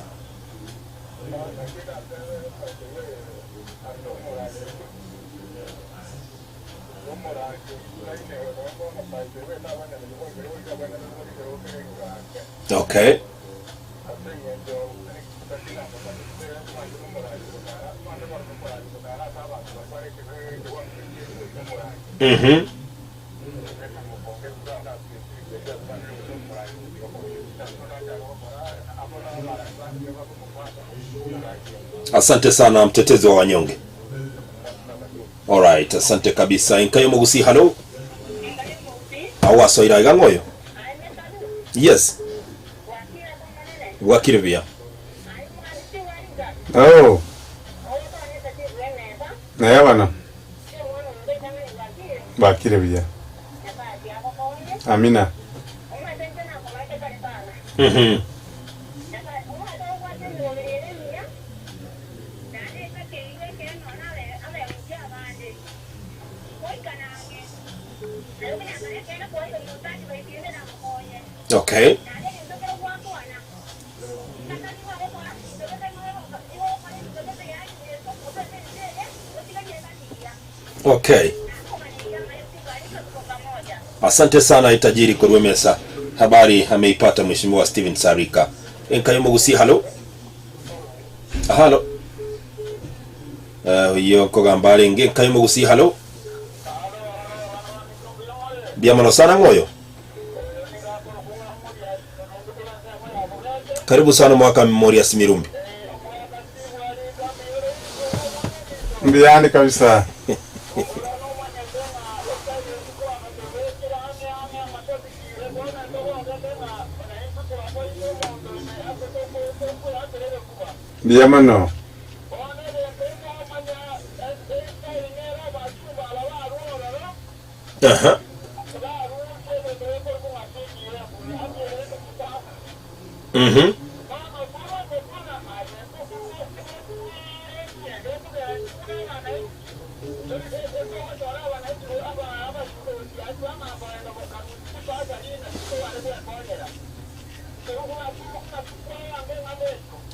Okay. Mhm. Asante sana mtetezi wa wanyonge. Alright, asante kabisa. Enkayo mogusi halo. Awasoira iga ng'oyo. Yes. Bwakire buya. Oh. Naye abana bakire buya. Amina. Mhm. Okay. Okay. Asante sana itajiri korwa emesa. Habari ameipata Mheshimiwa Steven Sarika. Enkayo mogusi halo. Halo. Eh, oyo nkogamba arenge enkayo mogusi halo. Mbuya mono sana ng'oyo. Karibu sana mwaka Morias Mirumbi. Mbuyande kabisa. Mbuya mono. Aha. Mhm.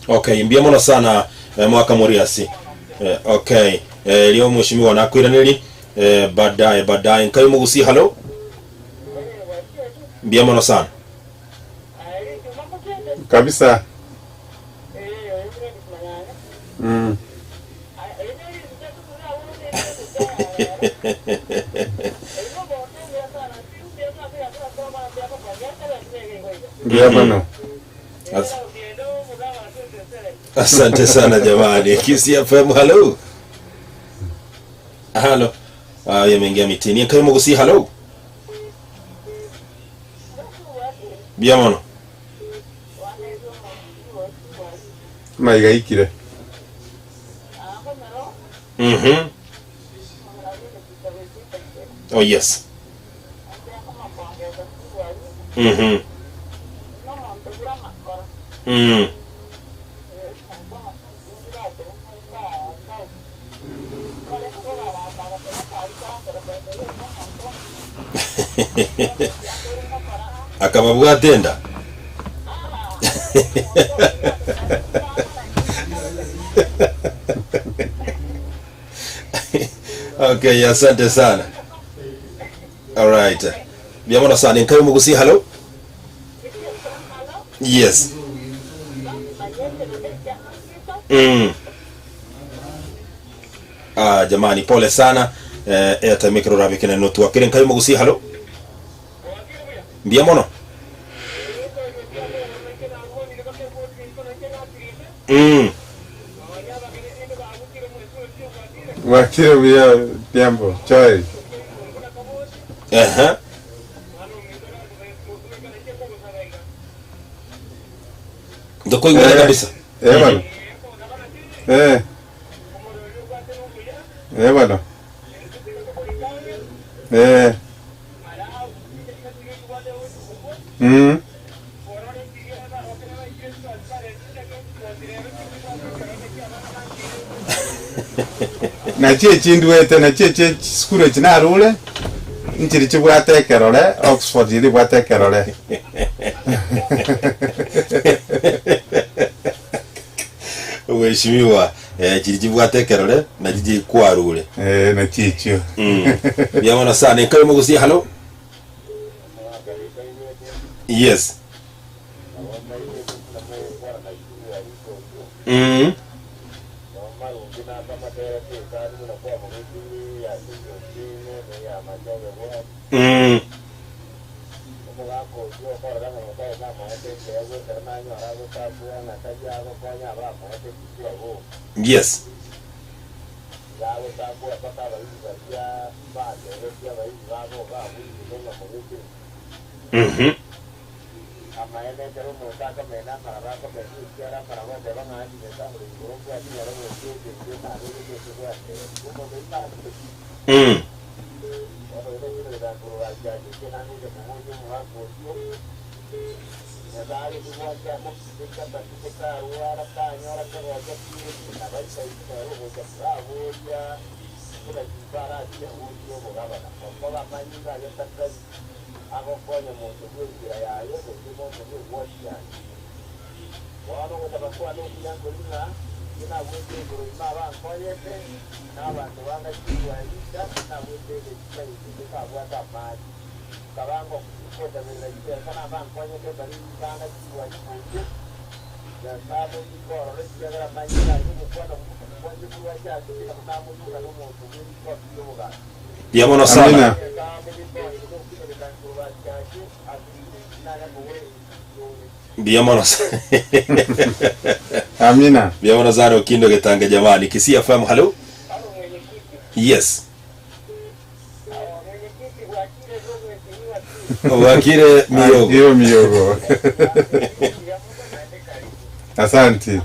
Okay, mbuya mono sana eh, mwaka Moriasi. Eh, okay. Eh, rio mheshimiwa nakoiraneri. eh, baadaye baadaye. Nkai mogusi halo. Mbuya mono sana. Kabisa. Mm. Mbuya mono. Asante sana jamani. Kisii FM halo. Halo. Ah, yameingia mitini. Nkai mogusi halo. Mbuya mono. Maiga aikire. Oh yes. Akababwata enda. Okay, asante sana. Alright. Mbuya sana. Nkai mugusi hello. Yes. Ah, jamani pole sana. Eh, airtime ekero orabeke naende notwakere. Nkai mugusi hello. Mbuya mono. Bwakire buya Tiambo, chai. Ehe. Ntokoigwera kabisa. Eh bana. Eh. Eh bana. Eh. Nachi echi ndwete, nachi echi chisukuru echi narure, nchiri chibwate ekerore, Oxford iri ebwate ekerore. Mheshimiwa, eh, chiri chibwate ekerore, nachi chikwarure. Eh, nachi echio. Mbuya mono sana. Enka mogusie halo. Yes. Yes. Mbuya mono sana. Amina. Mbuya mono sana. Amina. Mbuya mono sana Okindo Getange jamani. Kisii FM hello. Yes. Wakire Miyogo. Hiyo miyogo. Asante.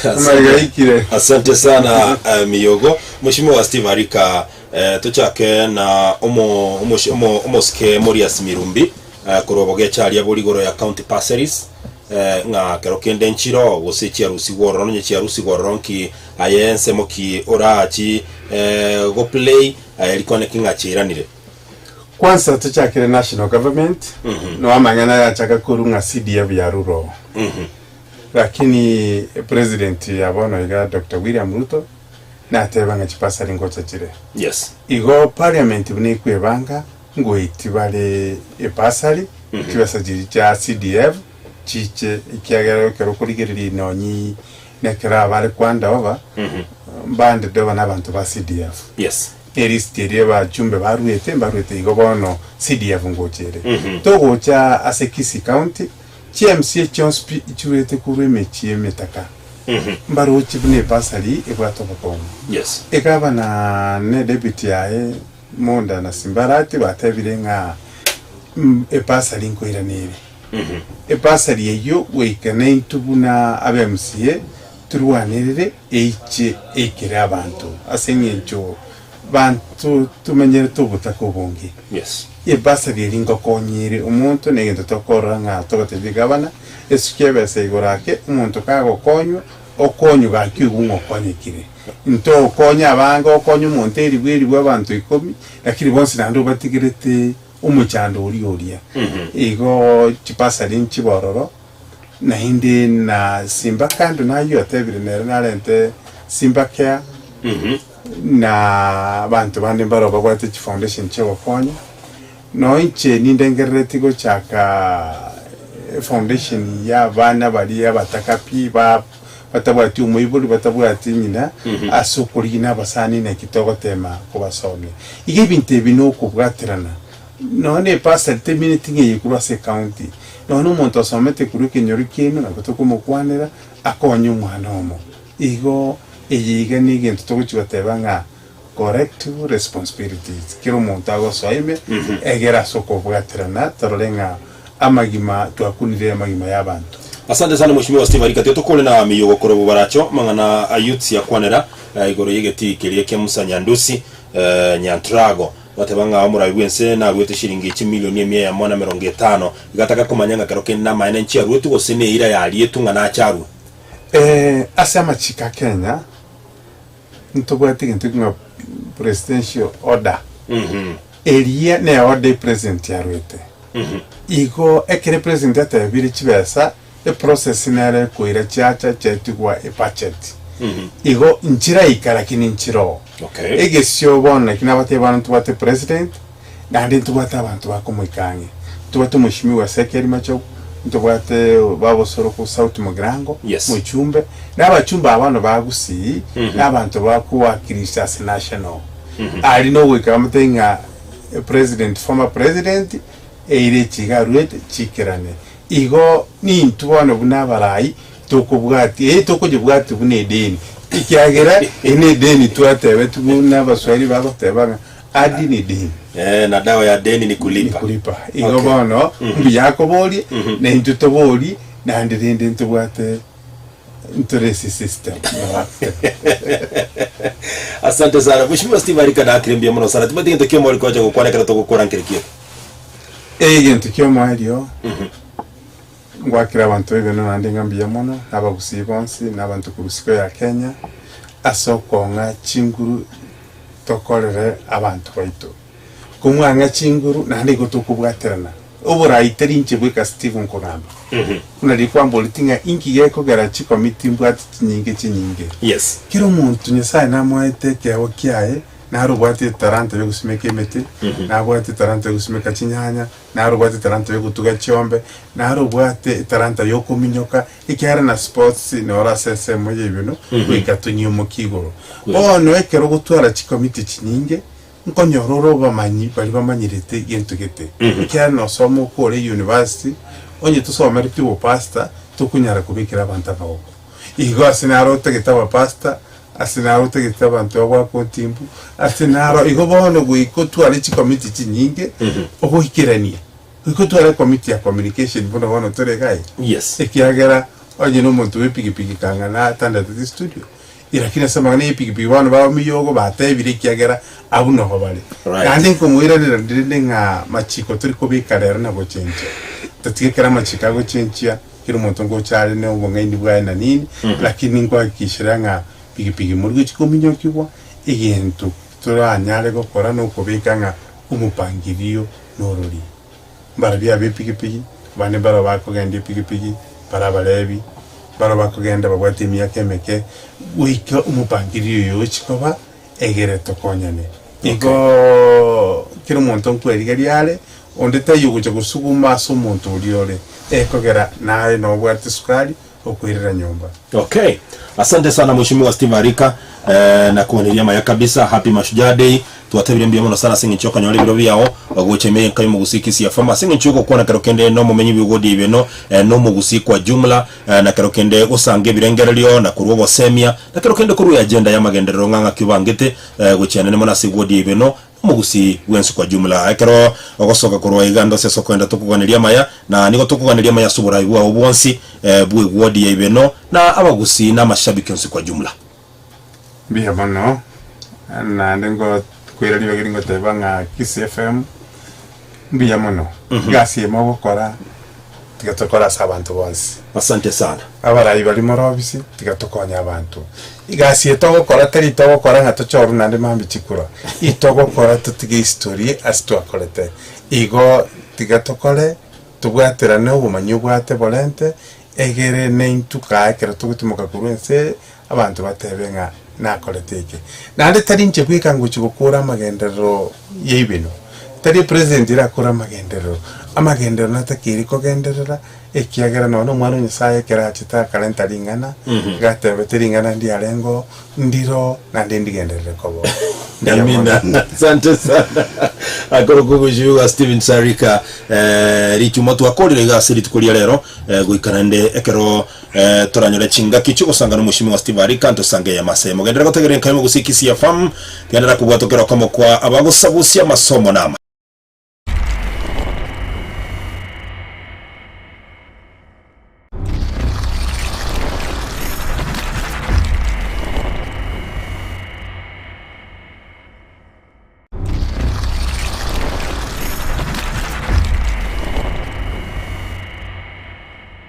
Amaiga Asante sana eh, Miyogo. Mheshimiwa Steve Arika eh, tochake na omo omosh- omo- omosike Morias Mirumbi eh, korwa bogecha aria bori igoro ya county bursaries eh, ng'a kero kende nchiro gose chiarusigwa ororo nonye chiarusigwa ororo nki aye ensemo ki orachi eh, goplay aye rikwane ki ng'a chiiranire. Kwanza tochakire national government no amang'ana yachaka korwa ng'a CDF yarure oo. Lakini president ya bono iga Doctor William Ruto nateba ng'a chibasari ngocha chire. Yes. Igo parliament buna ekwebanga ngoeti bare ebasari chibesa chiria chia CDF chiche ekiagera ekero okorigereria nonyi nekero abare kwanda over mbande over na abanto ba CDF. Yes. Erisiti eria abachumbe baruete mbaruete igo bono CDF ngocha ere. Togocha ase Kisii County Chi-MCA chionsi pi chiruete korwa emechie emetaka, mbaroche buna ebasari ebwate obokong'u. Yes. Egavana ne deputy yaye Monda na Simbarati batebire ng'a ebasari nkoirana ere. Ebasari eyio goika naintwe buna abe MCA torwanerere eiche eikere abanto ase eng'encho banto tomenyerete obotaka obonge. Yes. Ebasari eria ngokonyire omonto negento tokorora ng'a togotebia gavana, esuke ebesa igoro ake, omonto kagokonywa, okonywe gaki oigwe ng'a okonyekire. Ntokonya abange okonye omonto eribu eribu abanto ikomi, lakini bonsi naende obatigerete omochando oria oria. Igo chibasari nchibe ororo, naende na Simba kando nayio otebire nere narente Simba Care, Na abanto bande mbaro babwate chifoundation chiogokonya, no inche nindengereretie gochaka efoundation ya abana baria abataka pi ba batabwati omoibori batabwati ng'ina ase okorigia na abasani naki togotema kobasomia. Iga ebinto ebi na okobwaterana nonya na epasari temineti ng'a eye korwa ase ecounty, nonya na omonto osomete korwa ekenyoro kiaino nabo tokomokwanera akonye omwana omo. Igo eye iga negento togochia goteba ng'a collective responsibilities, kera omonto agosoa ime egere ase okobwaterana torore ng'a amagima twakunire amagima ya abanto. Asante sana Mheshimiwa Steve Arika tiga tokore na miyogo korwa bobaracho amang'ana a youths yakwanera igoro yegetii keria kia Musa Nyandusi Nyantrago bateba ng'a omorai bwense naruete shiringi chimilioni emia eyemo na emerongo etano iga ataka komanya ng'a kero kende namaene nchiaruetwe gose neira yarietwe ng'a nacharwe. Ase amachiko a Kenya, ntobwate egento ekio ng'a presidential order. Eria ne order epresident arwete. Igo ekero epresident atebire chibesa, eprocess nere ekoira chiacha chiatigwa ebudget. Igo nchiraika lakini nchiroo. Okay. Egesio bono naki nabatebia bono ntobwate president, naende ntobwate abanto bakomoika ang'e. Ntobwate omweshimiwa Ezekiel Machogu. Ntobwate babosoroku South Mugirango, Yes. Mochumbe, na abachumbe aba bono ba Gusii, na abanto bakowakilisha ase national. Aria nogoika bamotebie ng'a president, former president, eira echi iga aruete chikerane. Igo nintwe bono buna abarai tokobwatia, ee tokoyebwatia buna edeni, ekiagera eye ne edeni twatebetwe buna abaswahili bagoteba ng'a Adi ni deni. Eh, na dawa ya deni ni kulipa. Ni kulipa. Igo Okay. bono mbuya akoborie na intwe toborie naende rende ntobwate ntore ase system. Asante sana. Mheshimiwa Steve Arika nakire mbuya mono sana. Timanyeti gento ki'omoerio kocha gokwana ekero togokora nkere ki'eke. Egento ki'omoerio ngwakera abanto b'ebeno naende ng'a mbuya mono na abagusii bonsi na abanto korwa isiko ya Kenya ase okong'a chinguru tokorere abanto baito. Komwang'a chinguru naende igo tokobwaterana. Oborai teri inche bweka Steve nkogamba. Buna riria kwamboreti ng'a inki gekogera chikomiti mbwate chinyinge chinyinge. Yes. Kera omonto Nyasaye namoete ekeegwa kiaye, naro obwate etalanta yogosimeka emete, nabwate etalanta yogosimeka chinyanya, naro obwate etalanta yogotuga chiombe, naro obwate etalanta yokominyoka, Ekiagera na sports noro ase ensemo y'ebino goika tonyiomokie igoro. Bono ekero ogotwara chikomiti chinyinge, nkonyora ore obamanyi baria bamanyerete gento gete. Ekiagera nosoma okore university, onye tosomereti obopastor, tokonyara kobekera abanto amagoko. Igo ase naro otagete abapastor, ase naro otagete abanto bagoaka ontimbu, ase naro igo bono goika otware chikomiti chinyinge, ogoikerania. Goika otware ekomiti ya communication buna bono tore iga aye. Yes. Ekiagera onye na omonto bwe epigipigi kang'ana atandeteti studio, lakini ase amang'ana ya epigipigi bono bamiyogo batebire ekiagera abwo nogo bare. Right. Naende nkomoiraneria rende ng'a machiko tori kobeka rero na gochenchia. Totige ekero amachiko agochenchia, kera omonto ngocha are na obong'aini bwaye na nini, lakini nkohakikishera ng'a pigipigi mori gochia kominyokigwa, egento toranyare gokora nokobeka ng'a omopangirio norori. Mbarabio ab'epigipigi, abande mbarabwo bakogenda epigipigi, bare abarebi, mbarabwo bakogenda babwate emiaka emeke, goika omopangirio oyo ochi koba egere tokonyane. Igoo kera omonto nkwerigeria are, onde taiyo ogocha gosuguma ase omonto oria ore, ekogera naye nobwate esukari, okoirera nyomba. Okay. Asante sana Mheshimiwa Steve Arika eh, na kuganiria amaya kabisa. Happy Mashujaa Day. Twatebire mbuya mono sana ase eng'encho okonyora ebiro biao gocha ime y'enka y'omogusii Kisii FM ase eng'encho y'ogokwana kero kende nomomenyi bw'egodi ibeno eh, nomogusii kwa jumla eh, na kero kende gosanga ebirengererio na korwa obosemia na kero kende korwa eagenda y'amagenderero ng'a ng'aki obangete eh, gochia nene mono ase egodi ibeno Omogusii bwensi kwa jumla. Ekero ogosoka korwa iga ndose ase okoenda tokoganeria amaya, na nigo tokoganeria amaya ase oborai bwao bwonsi bw'egwodi ya Ibeno, na abagusii na amashabiki onsi kwa jumla. Mbuya mono, naende ngokoira ribaga eri ngoteba ng'a Kisii FM mbuya mono, egasi eye mogokora tiga tokore ase abanto bonsi. Asante sana. Abarai baria more ofisi, tiga tokonye abanto. Egasi eye togokora teri togokora ng'a tochorwe naende mambia chikura. Itogokora totige history ase twakorete. Igo tiga tokore, tobwaterane obomanyi obwate borente, egere naintwe kaa ekero togotimoka korwa ense eye, abanto batebe ng'a nakorete eke. Naende tari inche bweka ngochia gokora amagenderero ya ibeno, tari epresident erakore amagenderero, amagenderero natakeire kogenderera ekiagera nonya na omwana o Nyasaye ekero achete akarenta ring'ana, iga atebete ring'ana ndiarenge oo, ndire oo, naende ndigenderere koba oo. Mbuya mono. Amina. Asante sana. Akorokwa Mheshimiwa Stephen Sarika eh, richuma twakorire iga ase rituko ria rero eh, goika naende ekero Eh, toranyore chingaki chi'ogosanga n'omoshimiwa Steve Arika, ntosange eyemo ase eyemo. Genderera gotegerera enka y'omogusii Kisii FM, genderera kobwata okero okomo kwa abagosabusia amasomo na ama.